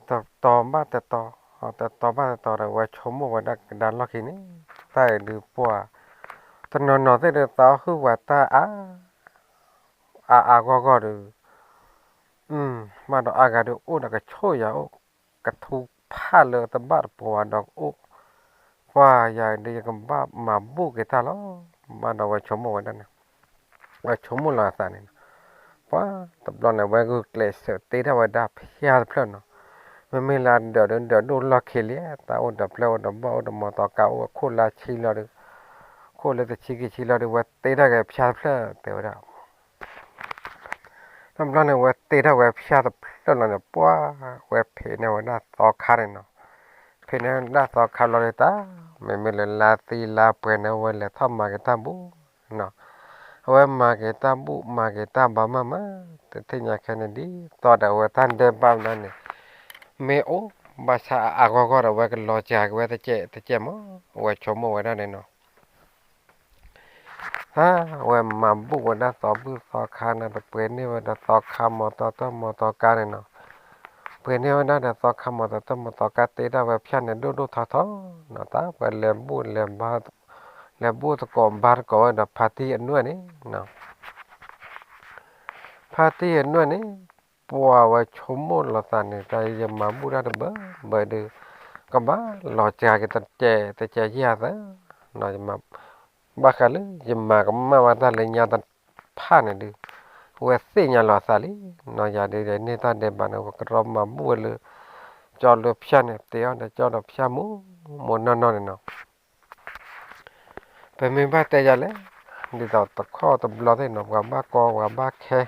တတီၤဘၣ်တတီၤ, တတီၤဘၣ်တတီၤဒီး အဝဲဆိကမိၣ်ဝဲဒၣ်ကဒါလီၢ်ခံန့ၣ်, တၢ်အံၤဒုးပှၤ တနီၤနီၤသ့ၣ်ဒီး သးအီၣ်ဟုၣ်ပှၤတၢ်အါ အါအါဂီၢ်ဂီၢ်ဒီး မ့ၢ်ဒီးအါဂၤဒီး အိၣ်ဒီးကဆိၣ်ယၤအိၣ် ကထူဖးလၢတဘၣ်တပှၤဒီးအိၣ်, ပှၤယၤဒီးယကဘၣ်မၤဘူၣ်က့ၤတၢ်လီၤ, မ့ၢ်ဒီးဝဲဆိကမိၣ်ဝဲဒၣ်န့ၣ်, ဝဲဆိကမိၣ်လီၤအသးန့ၣ်, ပှၤတဘျီန့ၣ် ဝဲဂုာ်ကျဲးစၢးတ့ထီၣ်ဝဲဒၣ်ဖၠါတဖျၢၣ်နီၤ, မ့မ့ၢ်လၢဒၢးဒီးဒၢးဒိၣ်လီၢ်ခံလံ, တၢ်အိၣ်ဒီးပျဲၢ်အိၣ်ဒီးဘီၣ်အိၣ်ဒီးမီတီကါအိၣ် အခိၣ်လါဆံလီၤဒီး, ခိၣ်လၢတဆံခံဆံလီၤဒီး ဝဲတ့ထီၣ်က့ၤဖၠါတဖျၢၣ်တဲဝဲဒၣ် တဘျီန့ၣ် ဝဲတ့ထီၣ်ဝဲဖၠါတဖျၢၣ်လီၤန့ၣ် ပှၤ ဝဲဖံးန့ၢ်ဝဲဒၣ်သီခါန့ၣ်နီၤ, ဖံးန့ၢ်ဝဲဒၣ်သီခါလီၤဒီးတၢ်, မ့မ့ၢ်လၢလါသံလါပှဲၤန့ၣ် ဝဲလဲၤထီၣ်မၤက့ၤတၢ်ဘူးနီၤ, အဝဲမၤက့ၤတၢ်ဘူၣ်မၤက့ၤတၢ်ဘါမးမး, တထံၣ်ညါခဲန့ၣ်ဒ်သိးဒီးအဝဲတၢ်ဒဲးဘးမးန့ၣ်, မ့ၢ်အိၣ်ဘၣ်ဆၣ်အါအါဂီၢ်ဂီၢ်ဒီး အဝဲကလီၤစှၤက့ၤဝဲတကဲးတကဲးမး, အဝဲဆိကမိၣ်ဝဲဒၣ်န့ၣ်နီၤ. ဟါ, အဝဲမၤဘူၣ်ဝဲဒၣ်သီဘူၣ်သီခါန့ၣ် ပှ့ၤန့ၢ်ဝဲဒီးသီခါမီၤတီတီမီၤတီကါန့ၣ်နီၤ. ပှ့ၤန့ၢ်ဝဲဒၣ်ဒီးသီခါမီၤတီတီမီၤတီကါ တ့ဒၣ်ဝဲဖၠၣ်န့ၣ် ဒိၣ်ဒိၣ်ထီထီနီၤ, တၢ်ပှၤလဲၤဘူၣ်လဲၤဘါ, လဲၤဘူၣ်သကိးဘါသကိးဝဲဒီးဖါတံၢ်အနွဲၣ်န့ၣ်နီၤ. ဖါတံၢ်အနွဲၣ်န့ၣ်, ပှၤဝဲဆိကမိၣ်လီၤသးန့ၣ် တၢ်ယမၤဘူၣ်တၢ်တဘၢဘၢဒီး ကဘၣ်လီၤစှၤက့ၤတကဲးတကဲးယဲၢ်သၢနီၤ, ဘၣ်ဃးလၢယမၤကမၣ်ဘၣ်တၢ်လၢညါတဖၣ်န့ၣ်ဒုး, ဝဲသ့ၣ်ညါလီၤသးလံနီၤ, ယၤဒုးန့ၢ်တၢ်ဒဲးဘးန့ၣ် ပကရီမၤဘူၣ်ဝဲလၢ ကၠီလၢဖၠၣ်န့ၣ် တ့အီၣ်ဒီးကၠီဒီးဖၠၣ်မူးမူးနီၢ်နီၢ်န့ၣ်နီၤ. ပမ့ၢ်ဘၣ်တဲယၤလဲၣ်, ဒ်သိးတခီတဘျီသ့ၣ်နီၤ ပှၤဘၣ်ကီပှၤဘၣ်ခဲ,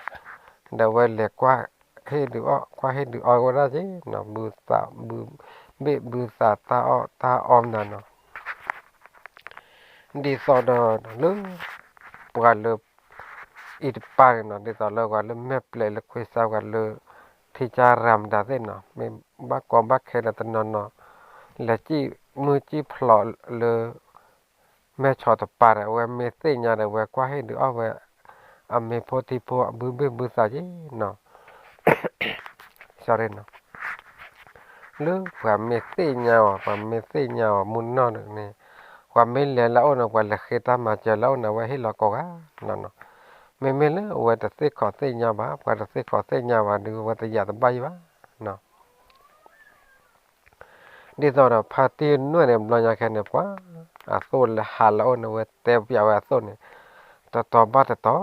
ဒီးဝဲလဲၤကွၢ်ဟ့ၣ်ဒုးအီၣ် ကွၢ်ဟ့ၣ်ဒုးအီၣ်ဝဲဒၣ်က့နီၤ, ဘုသးဘု, ဘ့ၣ်ဘုသးတၢ်အီၣ်တၢ်အီမနၤနီၤ. ဒ်သိးဒီးလၢ ပှၤလၢ အံၤတပၤန့ၣ်နီၤ, ဒ်သိးလၢပှၤလၢမဲာ်ပျဲးလၢခွ့စါ ပှၤလၢ ထံကၢ်ရၤမတၤသ့ၣ်နီၤ, မ့ၢ်ဘၣ်ကီဘၣ်ခဲဒီးတနီၤနီၤ လဲၤစံၣ်မုၢ်စံၣ်ဖျိးလၢ မဲၢ်ဆီးတပၤဒီး အဝဲမ့ၢ်သ့ၣ်ညါဒီး အဝဲကွၢ်ဟ့ၣ်ဒုးအီၣ်ဝဲ အမ့ၤဖိထံဖိ အဘုဘ့ၣ်ဘုသးက့နီၤ. လၢပှၤမ့ၢ်သ့ၣ်ညါအီၤ ပှၤမ့ၢ်သ့ၣ်ညါအီၤမုၢ်နီၢ်န့ၣ်, ပှၤမ့ၢ်လဲၤလၢအအိၣ်န့ၣ် ပှၤလဲၤဃ့တၢ်မၤစၢၤလၢအအိၣ်န့ၣ် အဝဲဟ့ၣ်လီၤကိးဂၤလီၤနီၤ. မ့မ့ၢ်လၢအဝဲတသ့ၣ်ခီၣ်သ့ၣ်ညါဘၣ်, ပှၤတသ့ၣ်ခီၣ်သ့ၣ်ညါဘၣ်ဒီး အဝဲတယာ်တဘၣ်ယံၤဘၣ်နီၤ. ဒ်သိးဒီးဖါတံၢ်နွဲၣ်န့ၣ် ဘျီညါခဲန့ၣ် ပှၤအသိၣ်လၢဟးလၢအအိၣ်န့ၣ် အဝဲတဲပျးဝဲအသိၣ်န့ၣ် တတီၤဘၣ်တတီၤ,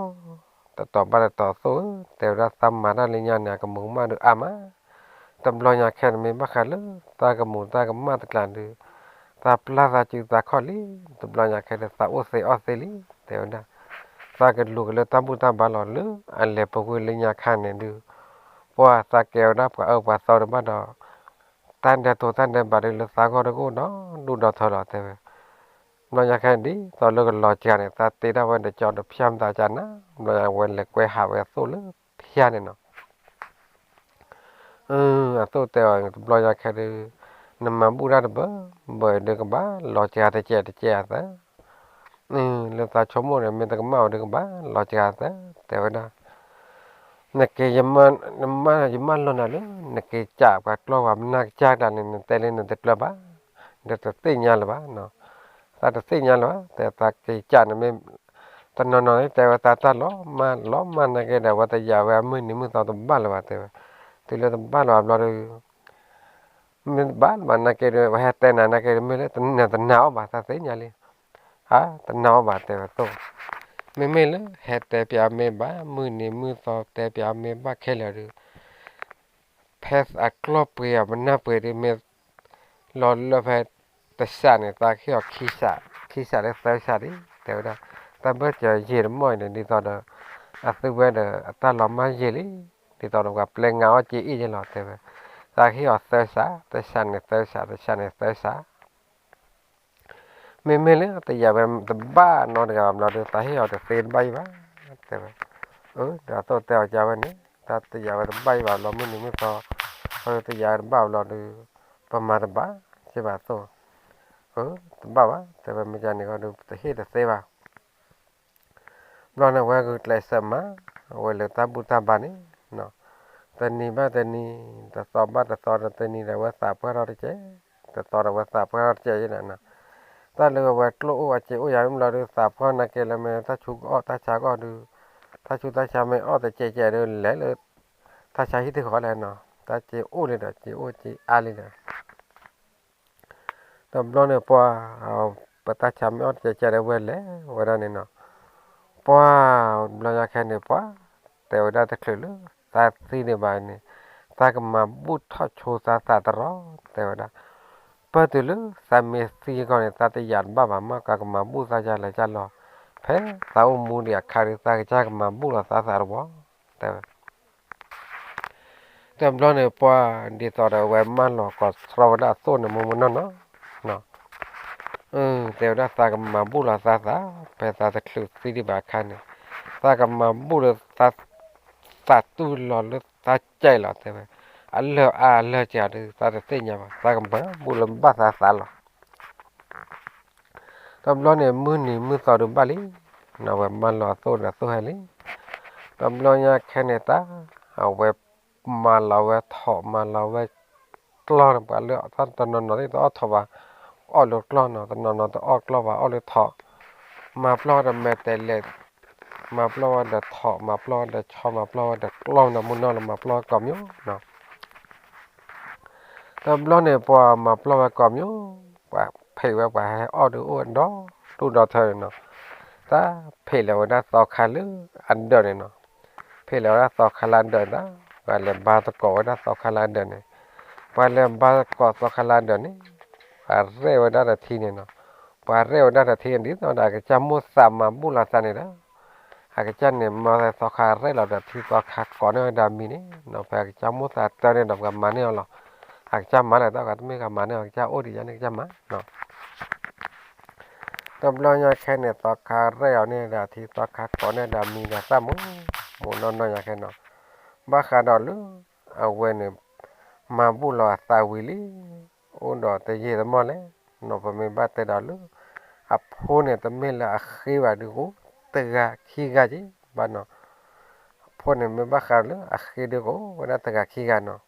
တတီၤဘၣ်တတီၤ သိၣ်ဧၢ, တဲဝဲဒၣ်သးမၤတၢ်လၢညါန့ၣ် အကမူးကမၣ်ဒုးအါမး. တဘျီညါခဲန့ၣ် မ့ၢ်ဘၣ်ဃးလၢ တၢ်ကမူးတၢ်ကမၣ်တကျးဒုး သးပျၢ်သးစုသးခီၣ်လံ, တဘျီညါခဲဒီး သးအိၣ်သ့အီၣ်သ့လံ, တဲဝဲဒၣ် သးကလူၤက့ၤလၢတၢ်ဘူၣ်တၢ်ဘါလီၤ လၢအလဲၤပူၤကွံာ်လၢညါခါန့ၣ်ဒုး ပှၤသးကဲဝဲဒၣ်ပှၤအၢပှၤသီတဘၣ်ဒီး တၢ်ဒဲးတိာ်တၢ်ဒဲးဘးဒုးလၢသးဂီၢ်တအိၣ်ဒီး ဒူၣ်ဒီးထၢလီၤ တဲဝဲ. ဘျီညါခဲဒ်သိးလၢကလီၤစှၤန့ၣ် သးတ့တၢ်ဝဲဒီးကၠီဒီးဖၠၣ်မတၤကၢ်နၤ, ဘျီညါဝဲလဲၤကွဲဟးဝဲအသိၣ်လၢဖၠၣ်န့ၣ်နီၤ. အသိၣ်တဲအီၤ တဘျီညါခဲဒုး နမၤဘူၣ်တၢ်တဘၢဘၢ ဒုးကဘၣ်လီၤစှၤတကဲးတကဲးအသး, လၢသးဆိကမိၣ်န့ၣ် မ့ၢ်တကမၣ်ဝဲဒုးကဘၣ်လီၤစှၤအသး တဲဝဲဒၣ်. နက့ၤ ယမၢလီၤနၤလၢ နက့ၤကးပှၤကျီၢ်ပှၤမနၢ်ကစၢ်တၢ်န့ၣ် နတဲလၢနတကျၢၤဘၣ်, ဒီးတသ့ၣ်ညါလၢၤဘၣ်, သးတသ့ၣ်ညါလၢၤဘၣ်, တဲသးက့ၤကးန့ၣ်မ့ၢ် တနီၤနီၤန့ၣ် တဲဝဲသးတၢ်လီၤမၢ်လီၤမၢ်နာ်က့ဒီး အဝဲတယာ်ဝဲအမုၢ်နံၤမုၢ်သီတဘၣ်လၢၤဘၣ် တဲဝဲ. တုၤလၢတဘၣ်လၢၤဘၣ်ဘျီဒီး မ့ၢ်တဘၣ်လၢၤဘၣ်နာ်က့ဒီး ပဟဲတဲနၤနာ်က့ဒီး မ့ၢ်လၢနတနာ်အီၤဘၣ် သးသ့ၣ်ညါလံ, ဟါ တနာ်အီၤဘၣ် တဲဝဲသိၣ်, မ့မ့ၢ်လၢဟဲတဲပျးမ့ၢ်ဘၣ် မုၢ်နံၤမုၢ်သီတဲပျးမ့ၢ်ဘၣ်ခဲလၢာ်ဒီး ဖဲအကျီၢ်ပှ့ၤအမနၢ်ပှ့ၤဒီး မ့ၢ်လီၤလၢဖဲတစးန့ၣ် သးကဟ့ၣ်အီၤခံစး, ခံစးလၢသၢစးဒံး တဲဝဲဒၣ်. တၢ်ဘၢၣ်စၢၤယံာ်တမီၢ်အံၤန့ၣ် ဒ်သိးဒီး အသုဝဲဒီးအတၢ်လီၤမၢ်ယံာ်လံ, ဒ်သိးဒီးပှၤပျဲငါအီၣ်က့အ့ၣ်ယဲလီၤ တဲဝဲ. သးကဟ့ၣ်အီၤသၢစး, တစးန့ၣ်သၢစး, တစးန့ၣ်သၢစး မ့မ့ၢ်လၢတယာ်ဝဲတဘၣ်နီတဂၤဘၣ်ဘျီဒီး သးဟ့ၣ်အီၤတသ့တဘၣ်အံၤဘၣ် တဲဝဲ. အၢ ဒီးအသိၣ်တဲအီၤကဝဲန့ၣ် တၢ်တယာ်ဝဲတဘၣ်အံၤဘၣ်ဘျီ မုၢ်နံၤမုၢ်သီ တယာ်ဝဲတဘၣ်ဘျီဒီး ပမၤတဘၣ် စ့ၢ်ဘၣ်သိၣ်. အၢ တဘၣ်ဘၣ် တဲဝဲ မ့ၢ်ကန့ၣ်ဃီဒီး ပတဟ့ၣ်တသ့ဘၣ် ဘျီန့ၣ် အဝဲဂုာ်ကျဲးစၢးမၤ အဝဲလၢတၢ်ဘူၣ်တၢ်ဘါန့ၣ် တနံၤဘၣ်တနံၤ တသီဘၣ်တသီဒီး တနံၤဒီးအဝဲသးပှၢ်ထီၣ်တကဲး တသီဒီးအဝဲသးပှၢ်ထီၣ်တကဲးယဲန့ၣ်နီၤ. တၢ်လၢအဝဲကျိၣ်အိၣ်အစ့အိၣ်ယၤမ့ၢ်ဘျီဒီး သးပှၢ်နာ်က့လၢမ့ၢ်တၢ်ဆူကအီၣ်တၢ်ဆါကအီၣ်ဒီး တၢ်ဆူးတၢ်ဆါမ့ၢ်အီၣ်တကဲးကဲးဒီး လဲၤလၢတၢ်ဆါဟံၣ်တဃီလဲၣ်နီၤ တၢ်စ့အိၣ်လံဒီး စ့အိၣ်စ့အါလံဒီး တဘျီန့ၣ် ပှၤ ပတၢ်ဆါမ့ၢ်အီၣ်တကဲးကဲးဒီး ဝဲလဲၤဝဲဒၣ်န့ၣ်နီၤ. ပှၤဘျီညါခဲန့ၣ် ပှၤတဲဝဲဒၣ်တချုးလၢ သးသံဒံးဘၣ်န့ၣ် သးကမၤဘူၣ်ထီၣ်ဆိသးသးတရီ တဲဝဲဒၣ်. ပၢၢ်တုၤလၢသးမ့ၢ်သံအဂီၢ်န့ၣ် သးတယာ်တဘၣ်ဘၣ် မ့ၢ်ကကမၤဘူၣ်သးယၤလဲၤကၢ်လီၤ. ဖဲသးအိၣ်မူဒံးအခါဒီး သးကစၢ်ကမၤဘူၣ်လီၤသးသးတဝီ တဲဝဲ. တဘျီန့ၣ် ပှၤဒ်သိးဒီးအဝဲမၢလီၤကီးတြီဝဲဒၣ်အသိၣ်န့ၣ် မုၢ်မုၢ်နီၢ်နီၢ် တဲဝဲဒၣ်သးကမၤဘူၣ်လီၤသးသး ဖဲသးတချုးသံဒံးဘၣ်အခါန့ၣ် သးကမၤဘူၣ်လၢသး သးတူၢ်လီၤလၢသးကဲလီၤ တဲဝဲ, အလၢၢ်အါအလၢၢ်စှၤဒီး သးတသ့ၣ်ညါဘၣ်, သးကမၤဘူၣ်လၢဘၣ်သးသးလီၤ. တဘျီန့ၣ် မုၢ်နံၤမုၢ်သီဒုးဘၣ်လံ, နီၢ်ဝဲမၤလီၤအသိၣ်ဒီးသိၣ်ဟဲလံ. တဘျီညါခဲန့ၣ်တၢ် အဝဲမၤလီၤဝဲထိး မၤလီၤဝဲကျီၢ်န့ၣ် ပှၤလၢတနီၤနီၤသ့ၣ်တအီၣ်ထိးဘၣ်, အီၣ်လၢကျီၢ်နီၤ, တနီၤနီၤတအီၣ်ကျီၢ်ဘၣ် အီၣ်လၢထိး, မၤပျီၢ်ဝဲဒီးမဲာ်တဲးလဲး, မၤပျီၢ်ဝဲဒီးထိး, မၤပျီၢ်ဝဲဒီးဆီ, မၤပျီၢ်ဝဲဒီးကျီၢ်နီၤ, မုၢ်နီၢ်လၢမၤပျီၢ်ဝဲကိးမံၤနီၤ. တဘျီန့ၣ် ပှၤမၤပျီၢ်ဝဲကိးမံၤ, ပှၤဖံးဝဲပှၤဟဲအီၣ်ဒုးအိၣ်ဒီဒူၣ်ဒီထၢန့ၣ်နီၤ, တၢ်ဖံးလီၤဝဲဒၣ်သီခါလၢအဒၢးန့ၣ်နီၤ, ဖံးလီၤဝဲဒၣ်သီခါလၢအဒၢးတၢ်, ပှၤလဲၤဘါသကိးဝဲဒၣ်သီခါလၢအဒၢးန့ၣ်, ပှၤလဲၤဘါသကိးသီခါလၢအဒၢးန့ၣ်, ပှၤရဲၣ်ဝဲဒၣ်တထံန့ၣ်နီၤ, ပှၤရဲၣ်ဝဲဒၣ်တထံန့ၣ် ဒ်သိးဒီးအကစၢ်မိၣ်သးမၤဘူၣ်လီၤသးန့ၣ်ဒီး အကစၢ်န့ၣ် မၤသီခါရဲၣ်လီၤဒီးထံသီခါကိးန့ၢ်ဝဲဒၣ်မံၤန့ၣ်နီၤ, ဖဲအကစၢ်မိၣ်သးတၢ်န့ၣ်ဒီးပှၤမၤန့ၢ်အီၤလီၤ. အကစၢ်မၤလၢတၢ်ဂၤတမ့ၢ်ဂၤမၤန့ၢ်အီၤ, အကစၢ်အိၣ်ဒံးယါန့ၣ် အကစၢ်မၤနီၤ. တဘျီညါခဲန့ၣ် သီခါရဲၣ်အီၤန့ၣ်ဒီးထံသီခါကိးန့ၢ်ဒၣ်မံၤဒီးသၣ်မူ မူနီၢ်နီၢ်ညါခဲနီၤ, ဘၣ်ဃးဒီးလၢ အဝဲန့ၣ် မၤဘူၣ်လီၤအသးဝံၤလံ အိၣ်ဒီးတယံာ်တမီၢ်လဲၣ်နီၤ, ပမ့ၢ်ဘၣ်တဲဒီးလၢ အဖိန့ၣ် တမ့ၢ်လၢအဃ့ဘၣ်ဒုးအိၣ် တဂၤခံဂၤက့ဘၣ်နီၤ, အဖိန့ၣ်မ့ၢ်ဘၣ်ဃးလၢအဃ့ဒုးကအိၣ်ဝဲဒၣ်တဂၤခံဂၤနီၤ,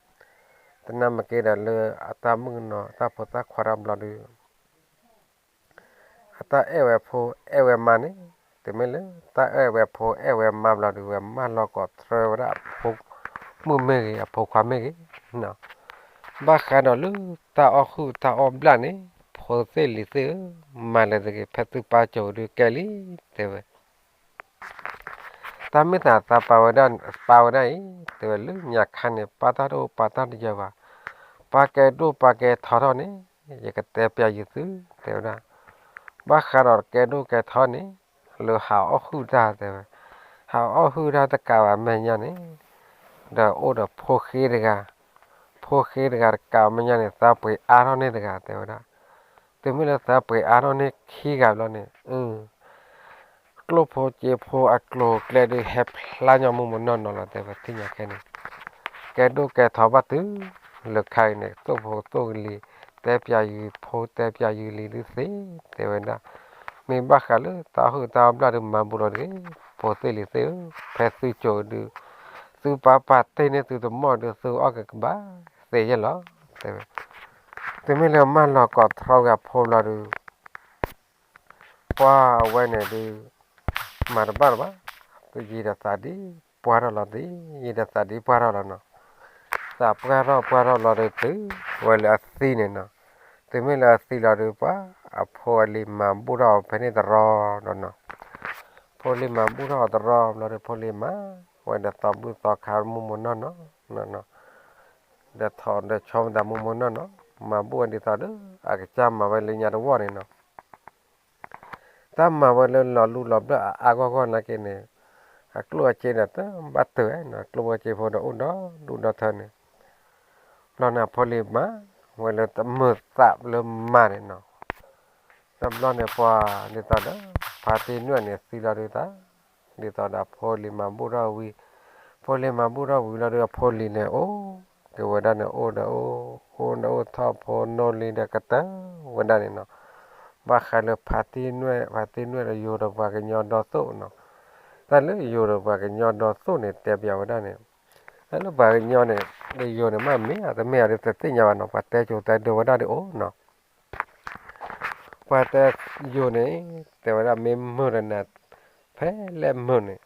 တနၢ်မ့ၢ်က့ဒီးလၢအတၢ်မုၣ်ကနီၤ တၢ်ဖိသၣ်ခွါတဘျီဒုး အတၢ်အဲၣ်ဝဲဖိအဲၣ်ဝဲမါန့ၣ်, တမ့ၢ်လၢတၢ်အဲၣ်ဝဲဖိအဲၣ်ဝဲမါဘျီဒုး ဝဲမၢလီၤကိးထြၢဝဲဒၣ်အဖိမုၣ်မ့ၢ်ဂ့ၤ အဖိခွါမ့ၢ်ဂ့ၤနီၤ, ဘၣ်ဃးဒီးလၢတၢ်အီၣ်ဟုၣ်တၢ်အီၣ်ဘျၣ်န့ၣ် ဖိသ့ၣ်လံၤသ့ၣ်ဧၢ, မၤလၢတဂ့ၤ ဖဲသုပၢ်ကၠိၤဒုးကဲလံ တဲဝဲ တၢ်မ့ၢ်သးသးပာ်ဝဲဒၣ် ပာ်ဝဲဒၣ်အံၤ တဲဝဲလၢညါခါန့ၣ် ပၢ်တၢ်တအိၣ်ပၢ်တၢ်တယၢၤဘၣ်, ပၢ်ကဲဒိၣ်ပၢ်ကဲထီထီၣ်န့ၣ် ယကတဲပျးယုာ်သု တဲဝဲဒၣ်, ဘၣ်ဃးဒီးကဲဒိၣ်ကဲထီန့ၣ် လၢဟးအီၣ်ဟုၣ်တၢ်တဲဝဲ, ဟးအီၣ်ဟုၣ်တၢ်တကးဘၣ်မဲာ်ညါန့ၣ် ဒီးအိၣ်ဒီးဖိဃ့တဂၤ, ဖိဃ့တဂၤတကးဘၣ်မဲာ်ညါန့ၣ် သးပှ့ၤအါထီၣ်န့ၢ်တဂၤတဲဝဲဒၣ်, တုၤမ့ၢ်လၢသးပှ့ၤအါထီၣ်န့ၢ်ခံဂၤဘျီန့ၣ် ကျိၣ်ဖိစ့ဖိအကျိၤအကျဲဒုးဟဲဖျါညီမူးမူးနီၢ်နီၢ်လီၤ တဲဝဲသ့ၣ်ညါခဲန့ၣ်, ကဲဒိၣ်ကဲထီဘၣ်တုၤလၢခါအံၤန့ၣ် သိၣ်ဖိသိၣ်ကလံၤ တဲပျးယုာ်ဖိတဲပျးယုာ်လံၤဒုးသ့ တဲဝဲဒၣ်, မ့ၢ်ဘၣ်ဃးလၢတၢ်အီၣ်ဟုၣ်တၢ်အီၣ်ဘျၣ်ဒုးမၤဘူးလီၤတဂ့ၤ, ဖိသ့ၣ်လံၤသ့ၣ်ဧၢ, ဖဲသုကၠိၤဒုး သုပၢ်ပာ်တ့ၢ်န့ၢ်သုတမီၢ်ဒုး သုအီၣ်ကကဘၣ်သ့ယဲၢ်လီၤ တဲဝဲ, တုၤမ့ၢ်လၢမၢလီၤကိးထြီဝဲအဖိဘျီဒုး ပှၤအဝဲန့ၣ်ဒုး မၤတဘၣ်လၢၤဘၣ်, ယံာ်ဒီးသးဒ်ပှၢ်ထီၣ်လီၤသ့, ယံာ်ဒီးသးဒ်ပှၢ်ထီၣ်လီၤနီၤ, သးပှၢ်ထီၣ်ပှၢ်ထီၣ်လီၤဒုးတုၤဝဲလၢအသံန့ၣ်နီၤ, တုၤမ့ၢ်လၢအသံလီၤဒုး ပှၤအဖိအလံၤမၤဘူၣ်ထီၣ်အီၤဖဲန့ၣ်တရီဒီးနီၤ, ဖိလံၤမၤဘူၣ်ထီၣ်အီၤတရီဘျီဒုး ဖိလံၤမၤဝဲဒီးသီဘူၣ်သီခါမူးမူးနီၢ်နီၢ် ဒီးထိးဒီးဆီမတၤမူးမူးနီၢ်နီၢ်, မၤဘူၣ်ဝဲဒ်သိးဒီး အကစၢ်မၤဝဲလၢညါတဝီၢ်န့ၣ်နီၤ, တၢ်မၤဝဲလၢလီၤလူလီၤဘျၢၣ်အါအါဂီၢ်ဂီၢ်နာ်က့န့ၣ်, အကျိၣ်အစ့ဒီးတဘၣ်တၢၢ်နီၤ, ကျိၣ်ဖိစ့ဖိဒီးအိၣ်ဒီဒူၣ်ဒီထၢန့ၣ်, ဘျီန့ၣ်အဖိလံၤမၤဝဲလၢတမုာ်သးလၢမၤန့ၣ်နီၤ, တဘျီန့ၣ်ပှၤဒ်သိးဒီး ဖါတံၢ်နွဲၣ်န့ၣ်သံလီၤဒုးသး, ဒ်သိးဒီးအဖိလံၤမၤဘူၣ်ထီၣ်ဝံၤ, ဖိလံၤမၤဘူၣ်ထီၣ်ဝံၤလီၤဒုး အဖိလံၤန့ၣ်အိၣ်က့ၤဝဲဒၣ်န့ၣ် အိၣ်ဒီးအိၣ်, အိၣ်ဒီးအိၣ်ထီၣ်ဖိနီၢ်လံၤဒီးကတၢၢ်ဝဲဒၣ်န့ၣ်နီၤ, ဘၣ်ဃးလၢဖါတံၢ်နွဲၣ်, ဖါတံၢ်နွဲၣ်ဒီးယိၤဒီးပှၤကညီဒီသိၣ်နီၤ, တၢ်လၢယိၤဒီးပှၤကညီဒီသိၣ်န့ၣ် တဲပျးဝဲဒၣ်န့ၣ်, တၢ်လၢပှၤကညီန့ၣ် ဒီးယိၤန့ၣ် မ့ၢ်မ့ၢ်ဧါတမ့ၢ်ဧါဒီးတသ့ၣ်ညါဘၣ်နီၤ, ပှၤတဲကၠိၤတဲဒိးဝဲဒၣ်ဒ်အိၣ်နီၤ ပှၤတဲယိၤန့ၣ် တဲဝဲဒၣ်မ့ၢ်မုၢ်ဒီးနၤ ဖဲလဲၣ်မုၢ်န့ၣ်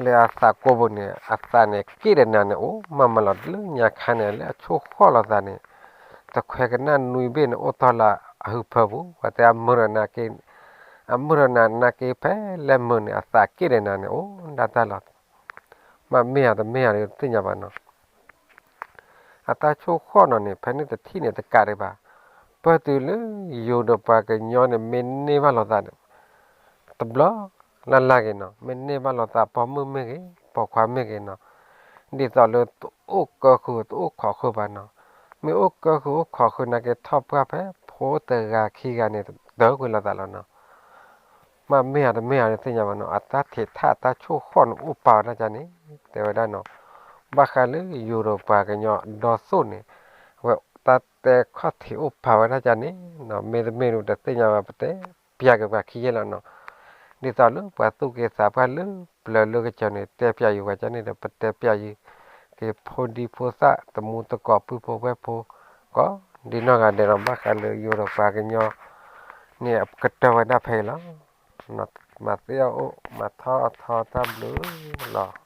လၢအသးကိးပူၤန့ၣ် အသးန့ၣ်က့ၣ်ဒီးနၤန့ၣ် အိၣ်မးမးလီၤ. လၢညါခါန့ၣ် လၢအဆိၣ်ဃီၣ်လိာ်သးန့ၣ် တခွဲကနၣ်နွံဘ့ၣ်န့ၣ် အိၣ်တီၢ်လၢအဟုးဖၢပူၤ ပှၤတဲအမုၢ်ဒီးနၤက့ၣ်, အမုၢ်ဒီးနၤနာ်က့ ဖဲလဲၣ်မုၢ်န့ၣ် အသးက့ၣ်ဒီးနၤန့ၣ် အိၣ်ဒၣ်တၢ်လီၤ. မ့ၢ်မ့ၢ်ဧါတမ့ၢ်ဧါဒီးတသ့ၣ်ညါဘၣ်နီၤ အတၢ်ဆိၣ်ဃီၣ်နီၤန့ၣ် ဖဲန့ၣ်တထံၣ်န့ၣ်တကးဒံးဘၣ်. ပၢၢ်တုၤလၢယိၤဒီးပှၤကညီန့ၣ် မ့ၢ်န့ၢ်ဘၣ်လိာ်သးန့ၣ် တဘျီလၢ်လၢ်ဂ့ၤနီၤ, မ့ၢ်န့ၢ်ဘၣ်လိာ်သးပိာ်မုၣ်မ့ၢ်ဂ့ၤ ပိာ်ခွါမ့ၢ်ဂ့ၤနီၤ, ဒ်သိးလၢတအိၣ်ကၢဃုာ်တအိၣ်ခိးဃုာ်ဘၣ်နီၤ. မ့ၢ်အိၣ်ကၢဃုာ်အိၣ်ခိးဃုာ်နာ်က့ ထီၣ်ပှၢ်ဖဲဖိတဂၤခံဂၤန့ၣ် တၢ်ကွံာ်လိာ်သးလီၤနီၤ. ဘၣ်မ့ၢ်ဧါတမ့ၢ်ဧါတသ့ၣ်ညါဘၣ်နီၤ, အတၢ်ထံးထၣ်အတၢ်ဆိၣ်ဃီၣ်န့ၣ်အိၣ်ပာ်ဝဲဒၣ်ကန့ၣ် တဲဝဲဒၣ်နီၤ, ဘၣ်ဃးလၢယိၤဒီးပှၤကညီဒီသိၣ်န့ၣ် အဝဲတၢ်တဲခီၣ်ထံးအိၣ်ပာ်ဝဲဒၣ်ကန့ၣ်နီၤ, မ့တမ့ၢ်ဒီးတသ့ၣ်ညါဘၣ် ပတဲပျးက့ၤပှၤခံယဲၢ်လီၤနီၤ, ဒ်သိးလၢပှၤသူၣ်က့သးပှၢ်လၢပျၢၤလၢကစၢၤန့ၣ် တဲပျးယိၤပှၤကန့ၣ်ဒီး ပတဲပျးယိၤက့ၤဖိဒံဖိသၣ် တမူတကိး ပုၢ်ဖိဝဲၢ်ဖိ ကိးဒ်နီၢ်ဂၤဒဲးလီၤ, ဘၣ်ဃးလၢယိၤဒီးပှၤကညီန့ၣ် အကတၢၢ်ဝဲဒၣ်ဖဲအံၤလီၤ. မၤသ့အီၣ်အိၣ် မၤထီၣ်အထီတၢ်ဘျုးလီၤ.